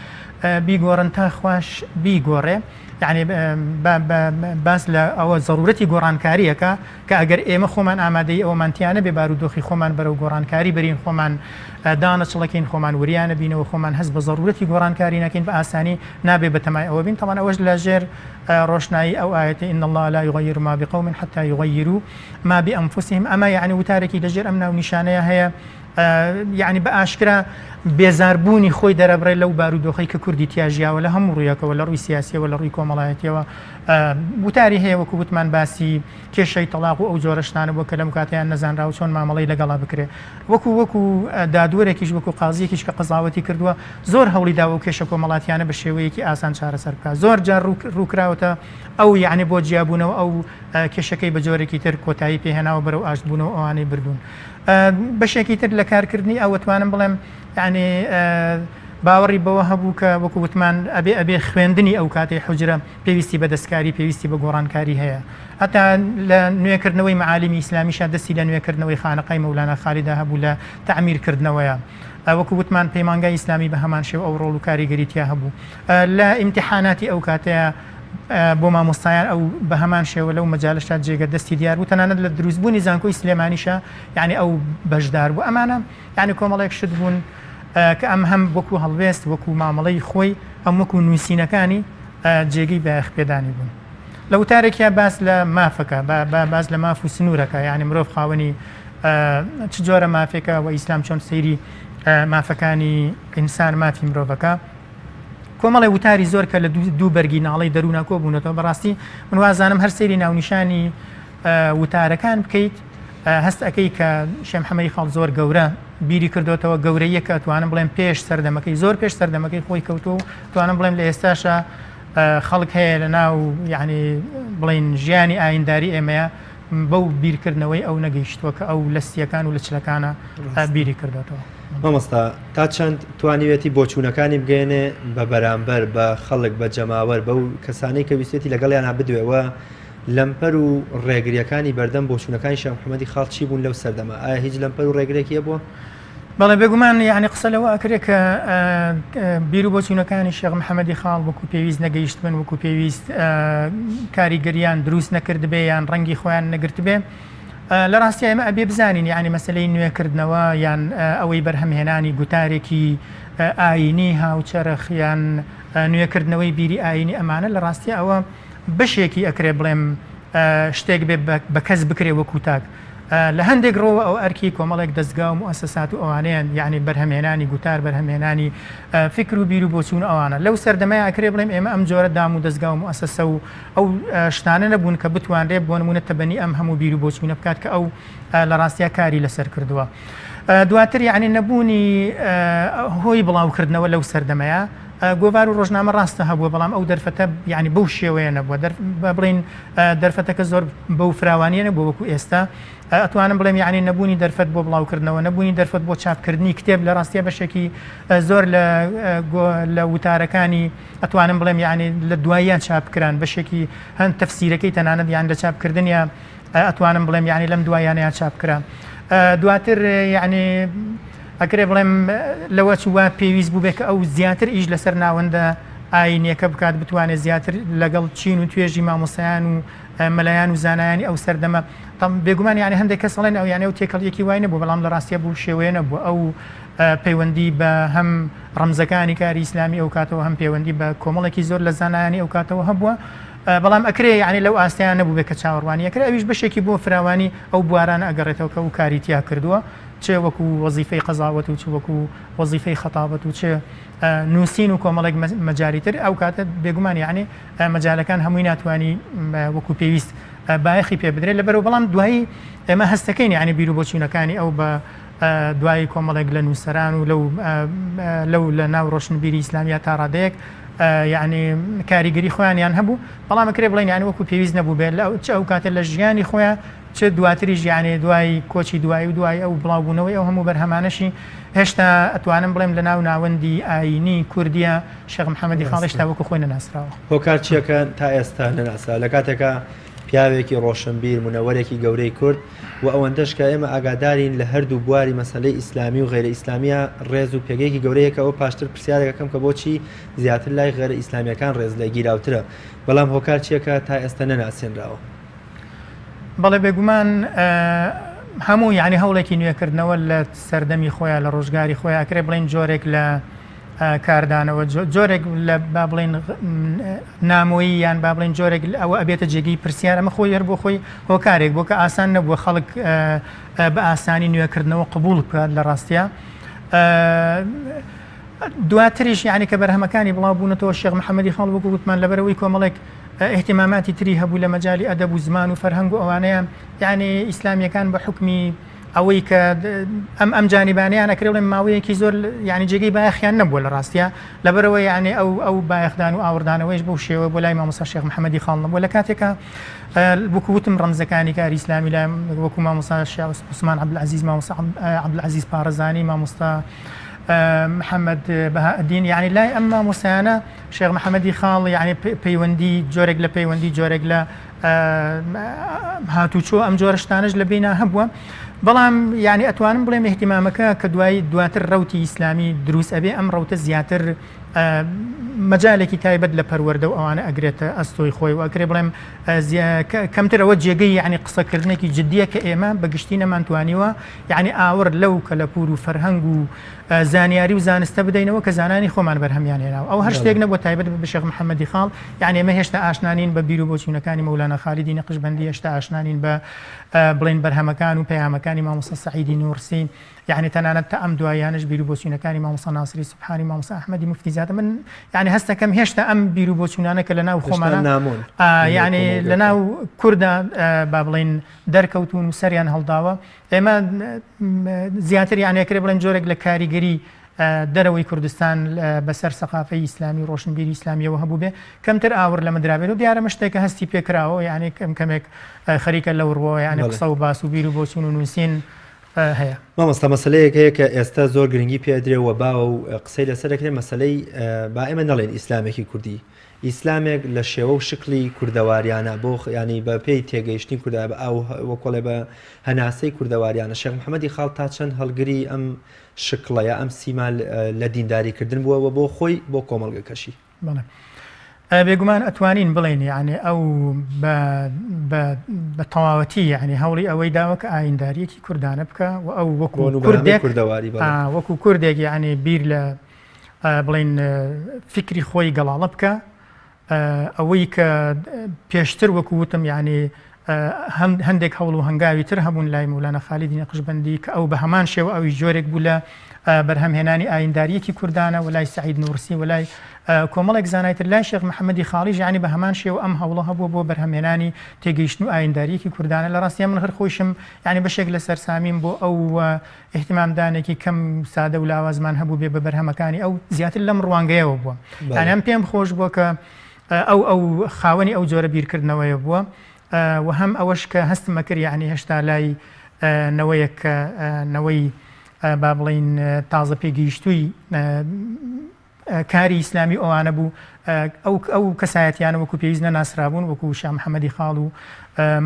S2: بیگۆڕن تا خواش بیگۆڕێ یعنی باس لە ئەوە زەرورەتی گۆڕانکاریەکە کە ئەگەر ئێمە خۆمان ئامادەی ئەوەمان تیانە بێ بارودۆخی خۆمان بەرەو گۆڕانکاری بەرین خۆمان دانەچڵەکەین خۆمان وریانە بینەوە خۆمان هەست بە زەرورەتی گۆڕانکاری نەکەین بە ئاسانی نابێ بەتەمای ئەوە بین تەمان ئەوەش لە ژێر ڕۆشنایی ئەو ئایەتە ان اللە لا یغیر ما بقوم حتی یغیروا ما بانفسهم ئەمە یعنی وتارێکی لەژێر ئەم ناونیشانەیە هەیە. یەعنی بە ئاشکرا بێزاربوونی خۆی دەرەبڕێ لەو بارودۆخەی کە کوردی تیا ژیاوە لە هەموو ڕوویەکەوە لە ڕووی سیاسیەوە لە ڕووی کۆمەڵایەتیەوە وتاری هەیە وەکو وتمان باسی کێشەی تەڵاق و ئەو جۆرە شتانە بووە کە لەم کاتەیان نەزانراوە چۆن مامەڵەی لەگەڵا بکرێ وەکو وەکو دادوەرێکیش وەکو قازیەکیش کە قەزاوەتی کردووە زۆر هەوڵی داوە ئەو کێشە کۆمەڵاتیانە بە شێوەیەکی ئاسان چارەسەر بکات زۆر جار ڕووکراوەتە ئەو یعنی بۆ جیابوونەوە ئەو کێشەکەی بە جۆرێکی تر کۆتایی پێهێناوە بەرەو ئاشتبوونەوە ئەوانەی بردوون بەشێکی تر لە کارکردنی ئەو ئەتوانم بڵێم یعنی باوەڕی بەوە هەبوو کە وەکو وتمان ئەبێ ئەبێ خوێندنی ئەو کاتەی حوجرە پێویستی بە دەستکاری پێویستی بە گۆڕانکاری هەیە هەتا لە نوێکردنەوەی معالیمی ئیسلامیشا دەستی لە نوێکردنەوەی خانەقای مەولانا خالیدا هەبوو لە تەعمیرکردنەوەیە وەکو وتمان پەیمانگای ئیسلامی بە هەمان شێوە ئەو ڕۆڵ و کاریگەری تیا هەبوو لە ئیمتیحاناتی ئەو کاتەیە بۆ مامۆستایان ئەو بە هەمان شێوە لەو مەجالەشدا جێگە دەستی دیار بوو تەنانەت لە دروستبوونی زانکۆی سلێمانیشا یعنی ئەو بەشدار بوو ئەمانە یعنی کۆمەڵێک شت بوون کە ئەم هەم وەکو هەڵوێست وەکو مامەڵەی خۆی هەم وەکو نووسینەکانی جێگەی بایەخ پێدانی بوون لە وتارێکیا باس لە مافەکە باس لە ماف و سنوورەکە یعنی مرۆڤ خاوەنی چ جۆرە مافێکە و ئیسلام چۆن سەیری مافەکانی ئینسان مافی مرۆڤەکە کۆمەڵێ وتاری زۆر کە لە دوو بەرگی ناڵەی دەروونا کۆبوونەتەوە بەڕاستی من وازانم هەر سەیری ناونیشانی وتارەکان بکەیت هەست ئەەکەی کە شێ محەممەدی خاڵ زۆر گەورە بیری کردوتەوە گەورەیە کە توانم بڵێم پێش سەردەمەکەی زۆر پێش سەردەمەکەی خۆی کەوتو و توانم بڵێم لە ئێستاشە خەڵک هەیە لە ناو یعنی بڵین ژیانی ئاینداری ئێمەیە بەو بیرکردنەوەی ئەو نەگەیشتووە کە ئەو لە سییەکان و لە چلەکانە بیری کردۆتەوە.
S1: مامۆستا تا چەند توانیوێتی بۆچوونەکانی بگەیەنێ بە بەرامبەر، بە خەڵک، بە جەماوەر، بەو کەسانەی کە ویستێتی لەگەڵیانا بدوێ و لەمپەر و ڕێگرییەکانی بەردەم بۆچوونەکانی شێخ محەمەدی خاڵ چی بوون لەو سەردەمە؟ ئایا هیچ لەمپەر و ڕێگرێکی هەبووە؟
S2: بەڵێ بێگومان یانی قسە لەوە ئەکرێ کە بیر و بۆچوونەکانی شێخ محەممەدی خاڵ وەکو پێویست نەگەیشتبن وەکو پێویست کاریگەریان دروست نەکردبێ یان ڕەنگی خۆیان نەگرتبێ لە ڕاستی ئێمە ئەبێ بزانین یعنی مەسلەی نوێکردنەوە یان ئەوەی بەرهەمهێنانی گوتارێکی ئاینی هاوچەرخ یان نوێکردنەوەی بیری ئاینی ئەمانە لە ڕاستی ئەوە بەشێکی ئەکرێ بڵێم شتێک بێ بە کەس بکرێ وەکو تاک لە هەندێک ڕووەوە ئەوە ئەرکی کۆمەڵێک دەزگا و موئەسەسات و ئەوانەیەن، یەعنی بەرهەمهێنانی گوتار، بەرهەمهێنانی فیکر و بیر و بۆچوون و ئەوانە. لەو سەردەمەیا ئەکرێ بڵێم ئێمە ئەم جۆرە دام و دەزگا و موئەسەسە و ئەو شتانە نەبوون کە بتوانرێ بۆ نموونە تەبەنی ئەم هەموو بیر و بۆچوونە بکات کە ئەو لە ڕاستیا کاری لەسەر کردووە. دواتر یەعنی نەبوونی هۆی بڵاوکردنەوە لەو سەردەمەیا، گۆڤار و ڕۆژنامە ڕاستە هەبووە، بەڵام ئەو دەرفەتە یەعنی بەو شێوەیە نەبووە. بڵێین دەرفەتەکە زۆر بەو فراوانیە نەبووە وەکو ئێستا ئەتوانم بڵێم یعنی نەبوونی دەرفەت بۆ بڵاوکردنەوە نەبوونی دەرفەت بۆ چاپکردنی کتێب لە ڕاستیە بەشێکی زۆر لە لە وتارەکانی ئەتوانم بڵێم یعنی لە دواییان چاپکران بەشێکی هەن تەفسیرەکەی تەنانەت یان لە چاپکردنیە ئەتوانم بڵێم یعنی لەم دوایانەیان چاپکرا دواتر یعنی ئەکرێ بڵێم لەوە چووە پێویست بوو بێ کە ئەو زیاتر ئیش لەسەر ناوەندە ئایینیەکە بکات بتوانێت زیاتر لەگەڵ چین و توێژی مامۆستایان و مەلایان و زانایانی ئەو سەردەمە بێگومان یعنی هەندێک کەس ئەڵێن ئەو یانە و تێکەڵیەکی وای نەبوو بەڵام لە ڕاستیە بوو شێوەیە نەبوو ئەو پەیوەندی بە هەم ڕەمزەکانی کاری ئیسلامی ئەو کاتەوە هەم پەیوەندی بە کۆمەڵێکی زۆر لە زانایانی ئەو کاتەوە هەبووە بەڵام ئەکرێ یعنی لەو ئاستیان نەبوو بێ کە چاوەڕوانی ئەکرێ ئەویش بەشێکی بۆ فراوانی ئەو بوارانە ئەگەڕێتەوە کە ئەو کاری تیا کردووە چ وەکو وەزیفەی قەزاوەت و چ وەکو وەزیفەی خەتابەت و چ نووسین و کۆمەڵێک مەجالی تر ئەو کاتە بێگومان یعنی مەجالەکان هەمووی ناتوانانی وەکو پێویست بایەخی پێ بدرێت لەبەرەوە بەڵام دوایی ئێمە هەستەکەین یعنی بیر و بۆچوونەکانی ئەو بە دوایی کۆمەڵێک لە نووسەران و لەو لەو لە ناو ڕۆشنبیری ئیسلامیا تا ڕادەیەک یعنی کاریگەری خۆیانیان هەبوو بەڵام کرێ بڵێن یعنی وەکو پێویست نەبوو بێت لە چ ئەو کاتە لە ژیانی خۆیان چ دواتریش یانی دوای کۆچی دوایی و دوای ئەو بڵاوبوونەوەی ئەو هەموو بەرهەمانەشی هێشتا ئەتوانم بڵێم لە ناو ناوەندی ئایینی کوردییە شێخ محەمەدی خاڵ هێشتا وەکو خۆی نەناسراوە.
S1: هۆکار چییە کە تا ئێستا نەناسراوە لە کاتێکا پیاوێکی ڕۆشنبیر مونەوەرێکی گەورەی کورد و ئەوەندەش کە ئێمە ئاگادارین لە هەردوو بواری مەسەلەی ئیسلامی و غەیرە ئیسلامییا ڕێز و پێگەیەکی گەورەیە کە ئەوە پاشتر پرسیارێک ئەکەم کە بۆچی زیاتر لای غەیرە ئیسلامییەکان ڕێز لێگیراوترە بەڵام هۆکار چییە کە تا ئێستا نەناسێنراوە؟
S2: بەڵێ بێگومان هەموو یعنی هەوڵێکی نوێکردنەوە لە سەردەمی خۆیان لە ڕۆژگاری خۆیان ئەکرێ بڵین جۆرێک لە کاردانەوە جۆرێک لە با بڵێن نامۆیی یان با بڵێن جۆرێک ئەوە ئەبێتە جێگەی پرسیار ئەمە خۆی هەر بۆ خۆی هۆکارێک بۆ کە ئاسان نەبووە خەڵک بە ئاسانی نوێکردنەوە قبول بکات لە ڕاستە دواتریش یعنی کە بەرهەمەکانی بڵاو بوونەتەوە شێخ محەممەدی خاڵ وەکو گوتمان لەبەرەوەی کۆمەڵێک ئیهتیماماتی تری هەبوو لە مەجالی ئەدەب و زمان و فەرهەنگ و ئەوانەیە یعنی ئیسلامیەکان بە حوکمی ئەوەی کە ئەم ئەم جانیبانەیان ئەکرێ بڵێم ماوەیەکی زۆر یعنی جێگەی بایەخیان نەبووە لە ڕاستیا لەبەرەوە یعنی ئەو ئەو بایەخدان و ئاوڕدانەوەیش بەو شێوە بۆ لای مامۆستا شێخ محەممەدی خاڵ نەبووە لە کاتێکا وەکو وتم ڕەمزەکانی کاری ئیسلامی لای وەکو مامۆستا شێخ عوسمان عەبدولعەزیز مامۆستا عەبدولعەزیز پاڕەزانی مامۆستا محەممەد بەهائەدین یعنی لای ئەم مامۆستایانە شێخ محەممەدی خاڵ یعنی پەیوەندی جۆرێک لە پەیوەندی جۆرێک لە هاتوچۆ ئەم جۆرە شتانەش لە بینا هەبووە بەڵام یعنی ئەتوانم بڵێم اهتمامەکە کە دوایی دواتر ڕوتی ئیسلامی دروست ئەبێ ئەم ڕوتە زیاتر مەجالێکی تایبەت لە پەروەردە و ئەوانە ئەگرێتە ئەستۆی خۆی و ئەکرێ بڵێم کەمترەوە جێگەی یعنی قسەکردنێکی جددیە کە ئێمە بەگشتی نەمانتوانیوە یعنی ئاوڕ لەو کەلەپور و فەرهەنگ و زانیاری و زانستە بدەینەوە کە زانانی خۆمان بەرهەمیان هێناوە. ئەوە هەر شتێک نەبووە تایبەت بە شێخ محەمەدی خاڵ، یانی ئێمە هێشتا ئاشنا نین بە بیر و بۆچوونەکانی مەولانا خالیدی نەقشبەندی، هێشتا ئاشنا نین بە بڵێین بەرهەمەکان و پەیامەکانی مامۆستا سەعیدی نوورسی، یانی تەنانەت تا ئەم دواییانەش بیر و بۆچوونەکانی مامۆستا ناسری سوبحانی، مامۆستا ئەحمەدی موفتیزادە، من یانی هەست دەکەم هێشتا ئەم بیر و بۆچوونانە کە لە ناو خۆمانە یانی لە ناو کوردا با بڵێین دەرکەوتوون و سەریان هەڵداوە، ئێمە زیاتر یان ئەکرێ بڵێن جۆرێک لە کاریگەری دەرەوەی کوردستان بەسەر سەقافەی ئیسلامی و ڕۆشنبیری ئیسلامیەوە هەبوو بێ کەمتر ئاور لەمە درابێت و دیارە مشتێکە هەستی پێکراوە یعنی کەم کەمێک خەریکە لەو ڕووەوە یعنی قسە و باس و بیر و بۆچوون و نووسین هەیە.
S1: مامۆستا مەسەلەیەک هەیە کە ئێستا زۆر گرنگی پێ ئەدرێ و باوە و قسەی لەسەر دەکرێ مەسەلەی با ئێمە نەڵێن ئیسلامێکی کوردی ئیسلامێک لە شێوە و شکڵی کوردەواریانە بۆ یانی بە پێی تێگەیشتنی کوردە بە ئاو وەکۆڵێ بە هەناسەی کوردەواریانە شێخ محەممەدی خاڵ تا چەند هەڵگری ئەم شکڵە یا ئەم سیما لە دینداری کردن بووە و بۆ خۆی بۆ کۆمەڵگەکەشی.
S2: بەڵێ بێگومان ئەتوانین بڵێین یعنی ئەو بە بە بە تەواوەتی یعنی هەوڵی ئەوەی داوە کە ئاینداریەکی کوردانە بکە و ئەو وەکو کوردێک
S1: کوردەواری
S2: وەکو کوردێک یعنی بیر لە بڵێین فیکری خۆی گەڵاڵە بکە ئەوەی کە پێشتر وەکو وتم یعنی هەندێک هەوڵ و هەنگاوی تر هەبوون لای مەولانا خالیدی نەقشبەندی کە ئەو بە هەمان شێوە ئەوی جۆرێک بوو لە بەرهەمهێنانی ئاینداریەکی کوردانە و لای سعید نوورسی و لای کۆمەڵێک زانای تر لای شێخ محەممەدی خاڵیش یعنی بە هەمان شێوە ئەم هەوڵە هەبووە بۆ بەرهەمهێنانی تێگەیشتن و ئاینداریەکی کوردانە لە ڕاستیە من هەر خۆیشم یعنی بەشێک لە سەرسامیم بۆ ئەو ئیهتیمامدانێکی کەم سادە و لاوازمان هەبووبێ بە بەرهەمەکانی ئەو زیاتر لەم ڕوانگەیەوە بووە یانی هەم پێم خۆش بووە کە ئەو ئەو خاوەنی ئەو جۆرە بیرکردنەوەیە بووە و هەم ئەوەش کە هەستم ئەکرد یعنی هێشتا لای نەوەیەک کە نەوەی با بڵین تازە پێگەیشتووی کاری ئیسلامی و ئەوانە بوو، ئەو ئەو کەسایەتیانە وەکو پێویست نەناسرابوون وەکو شا محەمەدی خاڵ و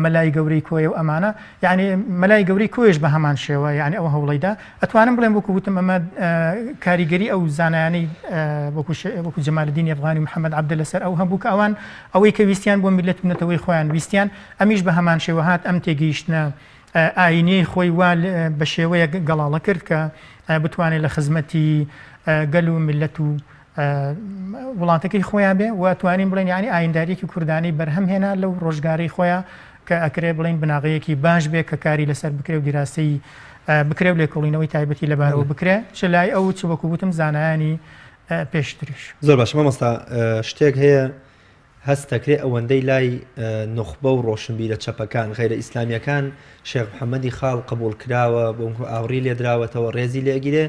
S2: مەلای گەورەی کۆیە و ئەمانە یعنی مەلای گەورەی کۆیش بە هەمان شێوە یعنی ئەو هەوڵیدا ئەتوانم بڵێم وەکو وتم ئەمە کاریگەری ئەو زانایانەی وەکو وەکو جەمالەدینی ئەفغانی محەمەد عەبدە لەسەر ئەو هەبوو کە ئەوان ئەوەی کە ویستیان بۆ میللەت و نەتەوەی خۆیان ویستیان ئەمیش بە هەمان شێوە هات ئەم تێگەیشتنە ئایینیەی خۆی وا بە شێوەیەک گەڵاڵە کرد کە بتوانێت لە خزمەتی گەل و میللەت و وڵاتەکەی خۆیان بێ و توانین بڵێن یعنی ئاینداریەکی کوردانەی بەرهەم هێنا لەو ڕۆژگارەی خۆیان کە ئەکرێ بڵین بناغەیەکی باش بێ کە کاری لەسەر بکرێ و دیراسەی بکرێ و لێکۆڵینەوەی تایبەتی لەبارەوە بکرێ چ لای ئەو چ وەکو وتم زانایانی پێشتریش.
S1: زۆر باشە مامۆستا شتێک هەیە هەست دەکرێ ئەوەندەی لای نوخبە و ڕۆشنبیرە چەپەکان، غەیرە ئیسلامییەکان، شێخ محەمەدی خاڵ قبوڵکراوە، ئاوڕی لێدراوەتەوە، ڕێزی لێ ئەگیرێ،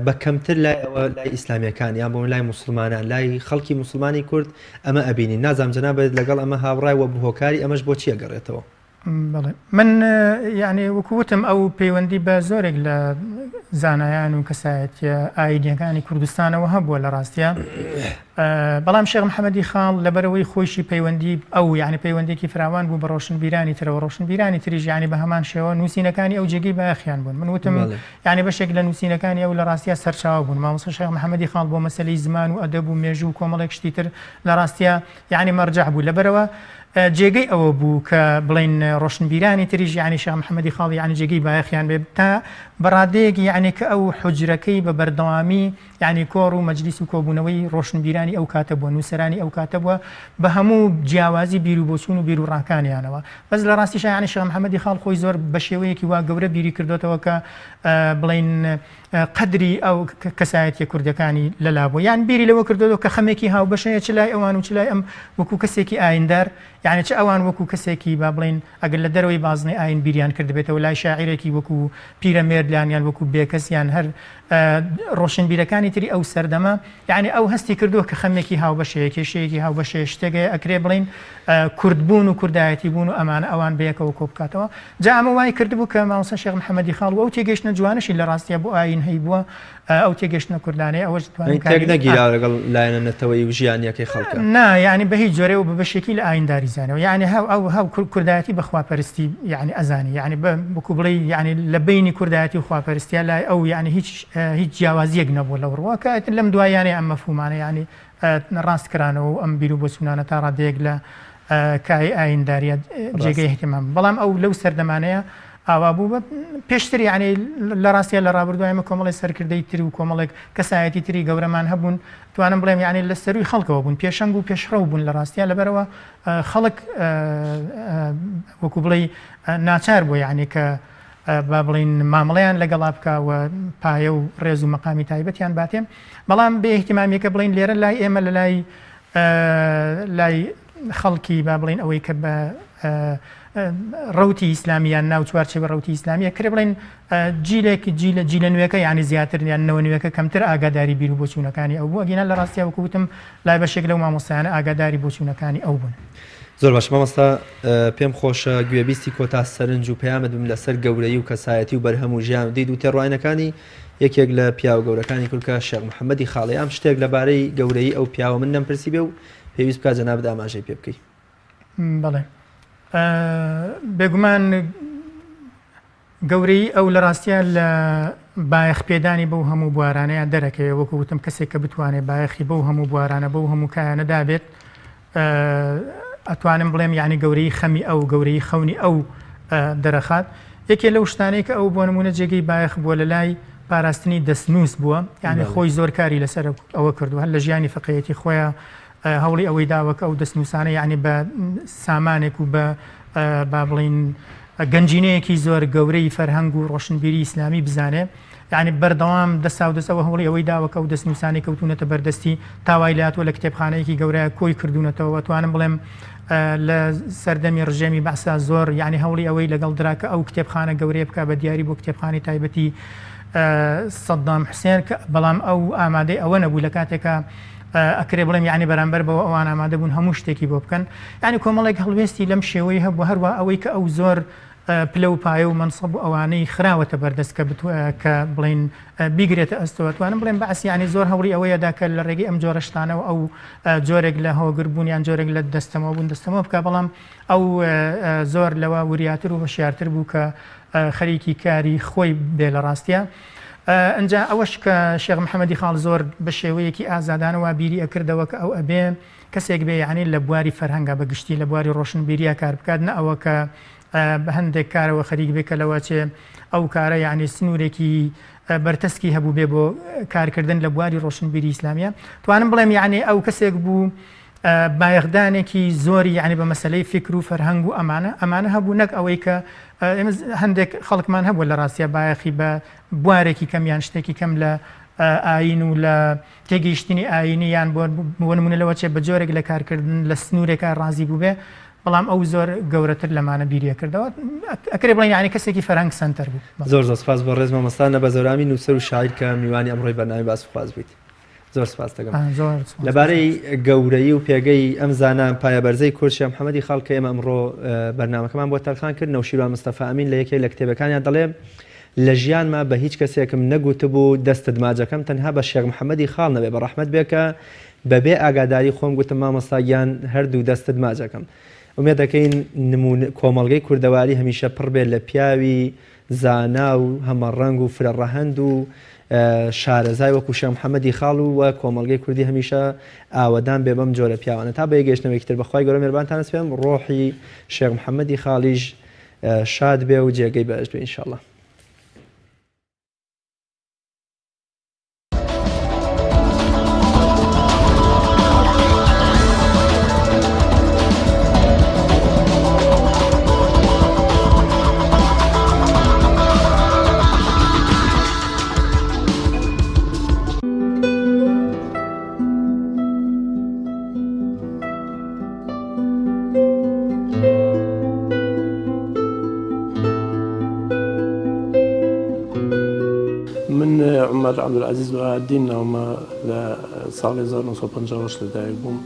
S1: بە کەمتر لای ئەوە لای ئیسلامییەکان یان بۆ لای موسڵمانان، لای خەڵکی موسڵمانی کورد ئەمە ئەبینین. نازانم جەنابت لەگەڵ ئەمە هاوڕای و هۆکاری ئەمەش بۆ چی ئەگەڕێتەوە؟
S2: بەڵێ من یعنی وەکو وتم ئەو پەیوەندی بە زۆرێک لە زانایان و کەسایەتیە ئاینیەکانی کوردستانەوە هەبووە لە ڕاستە بەڵام شێخ محەممەدی خاڵ لەبەرەوەی خۆیشی پەیوەندی ئەو یعنی پەیوەندێکی فراوان بوو بە ڕۆشنبیرانی ترەوە ڕۆشنبیرانی تریش یعنی بە هەمان شێوە نووسینەکانی ئەو جێگەی بایەخیان بوون من وتم یعنی بەشێک لە نووسینەکانی ئەو لە ڕاستە سەرچاوە بوون مامۆستا شێخ محەممەدی خاڵ بۆ مەسەلەی زمان و ئەدەب و مێژوو و کۆمەڵێک شتی تر لە ڕاستە یانی مەرجەع بوو لەبەرئەوە جێگەی ئەوە بوو کە بڵێین ڕۆشنبیرانی تریش یانی شێخ محەمەدی خاڵی یانی جێگەی بایەخیان بێ تا بە ڕادەیەک یانی. یەعنی کە ئەو حوجرەکەی بە بەردەوامی یەعنی کۆڕ و مەجلیس و کۆبوونەوەی ڕۆشنبیرانی ئەو کاتە بووە، نووسەرانی ئەو کاتە بووە بە هەموو جیاوازی بیروبۆچوون و بیروڕاکانیانەوە. بەس لە ڕاستیشا یەعنی شێخ محەمەدی خاڵ خۆی زۆر بە شێوەیەکی وا گەورە بیری کردۆتەوە کە بڵێین قەدری ئەو کەسایەتیە کوردەکانی لەلا بووە یان بیری لەوە کردۆتەوە کە خەمێکی هاوبەش هەیە چ لای ئەوان و چ لای ئەم وەکوو کەسێکی ئایندار یانی چ ئەوان وەکوو کەسێکی با بڵێین ئەگەر لە دەرەوەی بازنەی ئایین بیریان کردبێتەوە لای شاعیرێکی وەکوو پیرەمێرد یان یان وەکوو بێکەس یان هەر ڕۆشنبیرەکانی تری ئەو سەردەمە یانی ئەو هەستی کردووە کە خەمێکی هاوبەش هەیە کێشەیەکی هاوبەش هەیە شتێک هەیە ئەکرێ بڵێین کوردبوون و کوردایەتی بوون و ئەمانە ئەوان بەیەکەوە کۆ بکاتەوە جا ئەمە وای کردبوو کە مامۆستا شێخ محەمەدی خاڵ و ئەو تێگەیشتنە جوانەشی لە ڕاستیا بۆ ئایین هەیبووە ئەو تێگەشتنە کوردانەیە ئەوەش
S1: دەتوانم تێک نەگیراوە لەگەڵ لایەنە نەتەوەیی و ژیانیەکەی خەڵکە.
S2: نا یانی بە هیچ جۆرێ و بە بەشێکی لە ئاینداری زانەوە یانی هەو ئەو هەو کوردایەتی بە خواپەرستی یانی ئەزانی یانی بە وەکو بڵێی یانی لە بەینی کوردایەتی و خواپەرستیا لای ئەو یانی هیچ هیچ جیاوازیەک نەبووە لەو ڕووە کە ئیتر لەم دواییانەی ئەم مەفهومانە یانی ڕاست کرانەوە و ئەم بیر و بۆچوونانە تا ڕادەیەک لە کایەی ئاینداریە جێگەی اهتمام بەڵام ئەو لەو سەردەمانەیە ئاوا بوو بە پێشتر یعنی لە ڕاستیە لە ڕابردوو ئێمە کۆمەڵی سەرکردەی تر و کۆمەڵێک کەسایەتی تری گەورەمان هەبوون توانم بڵێم یعنی لە سەروی خەڵکەوە بوون پێشەنگ و پێشڕەو بوون لە ڕاستیە لەبەرەوە خەڵک وەکو بڵێ ناچار بوو یعنی کە با بڵین مامەڵەیان لەگەڵا بکە و پایە و ڕێز و مەقامی تایبەتیان باتێ بەڵام بێ اهتمامیەکە بڵین لێرە لای ئێمە لە لای لای خەڵکی با بڵین ئەوەی کە بە ڕوتی ئیسلامی یان ناو چوارچێوە ڕوتی ئیسلامیە کرێ بڵێن جیلێک جیلە جیلە نوێەکە یانی زیاتر یان نەوە نوێەکە کەمتر ئاگاداری بیر و بۆچوونەکانی ئەو بوو ئەگینا لە ڕاستیا وەکو وتم لای بەشێک لەو مامۆستایانە ئاگاداری بۆچوونەکانی ئەو بوون.
S1: زۆر باش مامۆستا پێم خۆشە گوێبیستی کۆتا سەرنج و پەیامت بم لەسەر گەورەیی و کەسایەتی و بەرهەم و ژیان و دید و تێڕوانینەکانی یەکێک لە پیاوە گەورەکانی کورد کە شێخ محەمەدی خاڵەیە ئەم شتێک لەبارەی گەورەیی ئەو پیاوە من نەمپرسی بێ و پێویست بکات جەنابت ئاماژەی پێ بکەی.
S2: بەڵێ بێگومان گەورەیی ئەو لە ڕاستیا لە بایەخ پێدانی بەو هەموو بوارانەیە دەرەکەوێ وەکو وتم کەسێک کە بتوانێت بایەخی بەو هەموو بوارانە بەو هەموو کایانە دابێت ئەتوانم بڵێم یعنی گەورەی خەمی ئەو گەورەی خەونی ئەو دەرەخات یەکێ لەو شتانەی کە ئەو بۆ نمونە جێگەی بایەخ بووە لە لای پاراستنی دەستنووس بووە یعنی خۆی زۆر کاری لەسەر ئەوە کردو هەر لە ژیانی فەقێیەتی خۆیان هەوڵی ئەوەی داوە کە ئەو دەستنووسانە یعنی بە سامانێک و بە با بڵین گەنجینەیەکی زۆر گەورەی فەرهەنگ و ڕۆشنبیری ئیسلامی بزانێ یانی بەردەوام دەساودەست ئەوە هەوڵی ئەوەی داوە کە ئەو دەستنووسانەی کەوتوونەتە بەردەستی تا وای لێهاتووە لە کتێبخانەیەکی گەورە کۆی کردوونەتەوە ئەتوانم بڵێم لە سەردەمی ڕژێمی بەعسا زۆر یانی هەوڵی ئەوەی لەگەڵ درا کە ئەو کتێبخانە گەورەیە بکا بە دیاری بۆ کتێبخانەی تایبەتی سەدام حوسێن کە بەڵام ئەو ئامادەی ئەوە نەبوو لە کاتێکا ئەکرێ بڵێم یانی بەرامبەر بەوە ئەوان ئامادە بوون هەموو شتێکی بۆ بکەن یانی کۆمەڵێک هەڵوێستی لەم شێوەی هەبوو هەروە ئەوەی کە ئەو زۆر پلە و پایە و مەنسەب و ئەوانەی خراوەتە بەردەست کە کە بڵێین بیگرێتە ئەستۆ ئەتوانم بڵێم بەعس یانی زۆر هەوڵی ئەوەیە دا کە لە ڕێگەی ئەم جۆرە شتانەوە ئەو جۆرێک لە هۆگر بوون یان جۆرێک لە دەستەمۆ بوون دەستەمۆ بکا بەڵام ئەو زۆر لەوە وریاتر و هۆشیارتر بوو کە خەریکی کاری خۆی بێ لە ڕاستیا ئەنجا ئەوەش کە شێخ محەممەدی خاڵ زۆر بە شێوەیەکی ئازادانە وا بیری ئەکردەوە کە ئەو ئەبێ کەسێک بێ یەعنی لە بواری فەرهەنگا بە گشتی لە بواری ڕۆشنبیریا کار بکات نە ئەوە کە بە هەندێک کارەوە خەریک بێ کە لەوەچێ ئەو کارە یەعنی سنوورێکی بەرتەسکی هەبوو بێ بۆ کارکردن لە بواری ڕۆشنبیری ئیسلامیە توانم بڵێم یەعنی ئەو کەسێک بوو بایەخدانێکی زۆری یعنی بە مەسلەی فکر و فەرهەنگ و ئەمانە ئەمانە هەبوو نەک ئەوەی کە ئێمە هەندێک خەڵکمان هەبوو لە ڕاستە بایەخی بە بوارێکی کەم یان شتێکی کەم لە ئاین و لە تێگەیشتنی ئایینی یان بۆ بۆ نموونە لەوە چێ بە جۆرێک لە کارکردن لە سنوورێکا ڕازی بووبێ بەڵام ئەو زۆر گەورەتر لەمانە بیری ئەکردەوە ئەکرێ بڵێین یانی کەسێکی فەرهەنگ سەنتەر بوو.
S1: زۆر زۆر سپاس بۆ ڕێز مامۆستا نەبەز هەورامی نووسەر و شاعیر کە میوانی ئەمڕۆی بەرنامەی باس و خواست بوویت. زۆر سپاست دەکەم.
S2: زۆر سپاس.
S1: لەبارەی گەورەیی و پێگەی ئەم زانا پایەبەرزەی کورد شێخ محەمەدی خاڵ کە ئێمە ئەمڕۆ بەرنامەکەمان بۆ تەرخان کرد نەوشیروان مستەفا ئەمین لە یەکێک لە کتێبەکانیان دەڵێ لە ژیانما بە هیچ کەسێکم نەگوتبوو دەستت ماجەکەم تەنها بە شێخ محەمەدی خاڵ نەبێ بە ڕەحمەت بێ کە بە بێ ئاگاداری خۆم گوتم مامۆستا گیان هەردوو دەستت ماجەکەم. ئومێد دەکەین نموونە کۆمەڵگەی کوردەواری هەمیشە پڕ بێت لە پیاوی زانا و هەمەڕەنگ و فرە ڕەهەند و شارەزای وەکوو شێخ محەمەدی خاڵ و وە کۆمەڵگەی کوردی هەمیشە ئاوەدان بێ بەم جۆرە پیاوانە تا بە یەکگەیشتنەوەیەکی تر بە خوای گەورە مێربانتان ئەسپێرم ڕۆحی شێخ محەمەدی خاڵیش شاد بێ و جێگەی بەهەشت بێ ان شاءاللە.
S3: من عومەر عەبدولعەزیز بەهادین ناومە، لە ساڵی 1958 لەدایک بووم.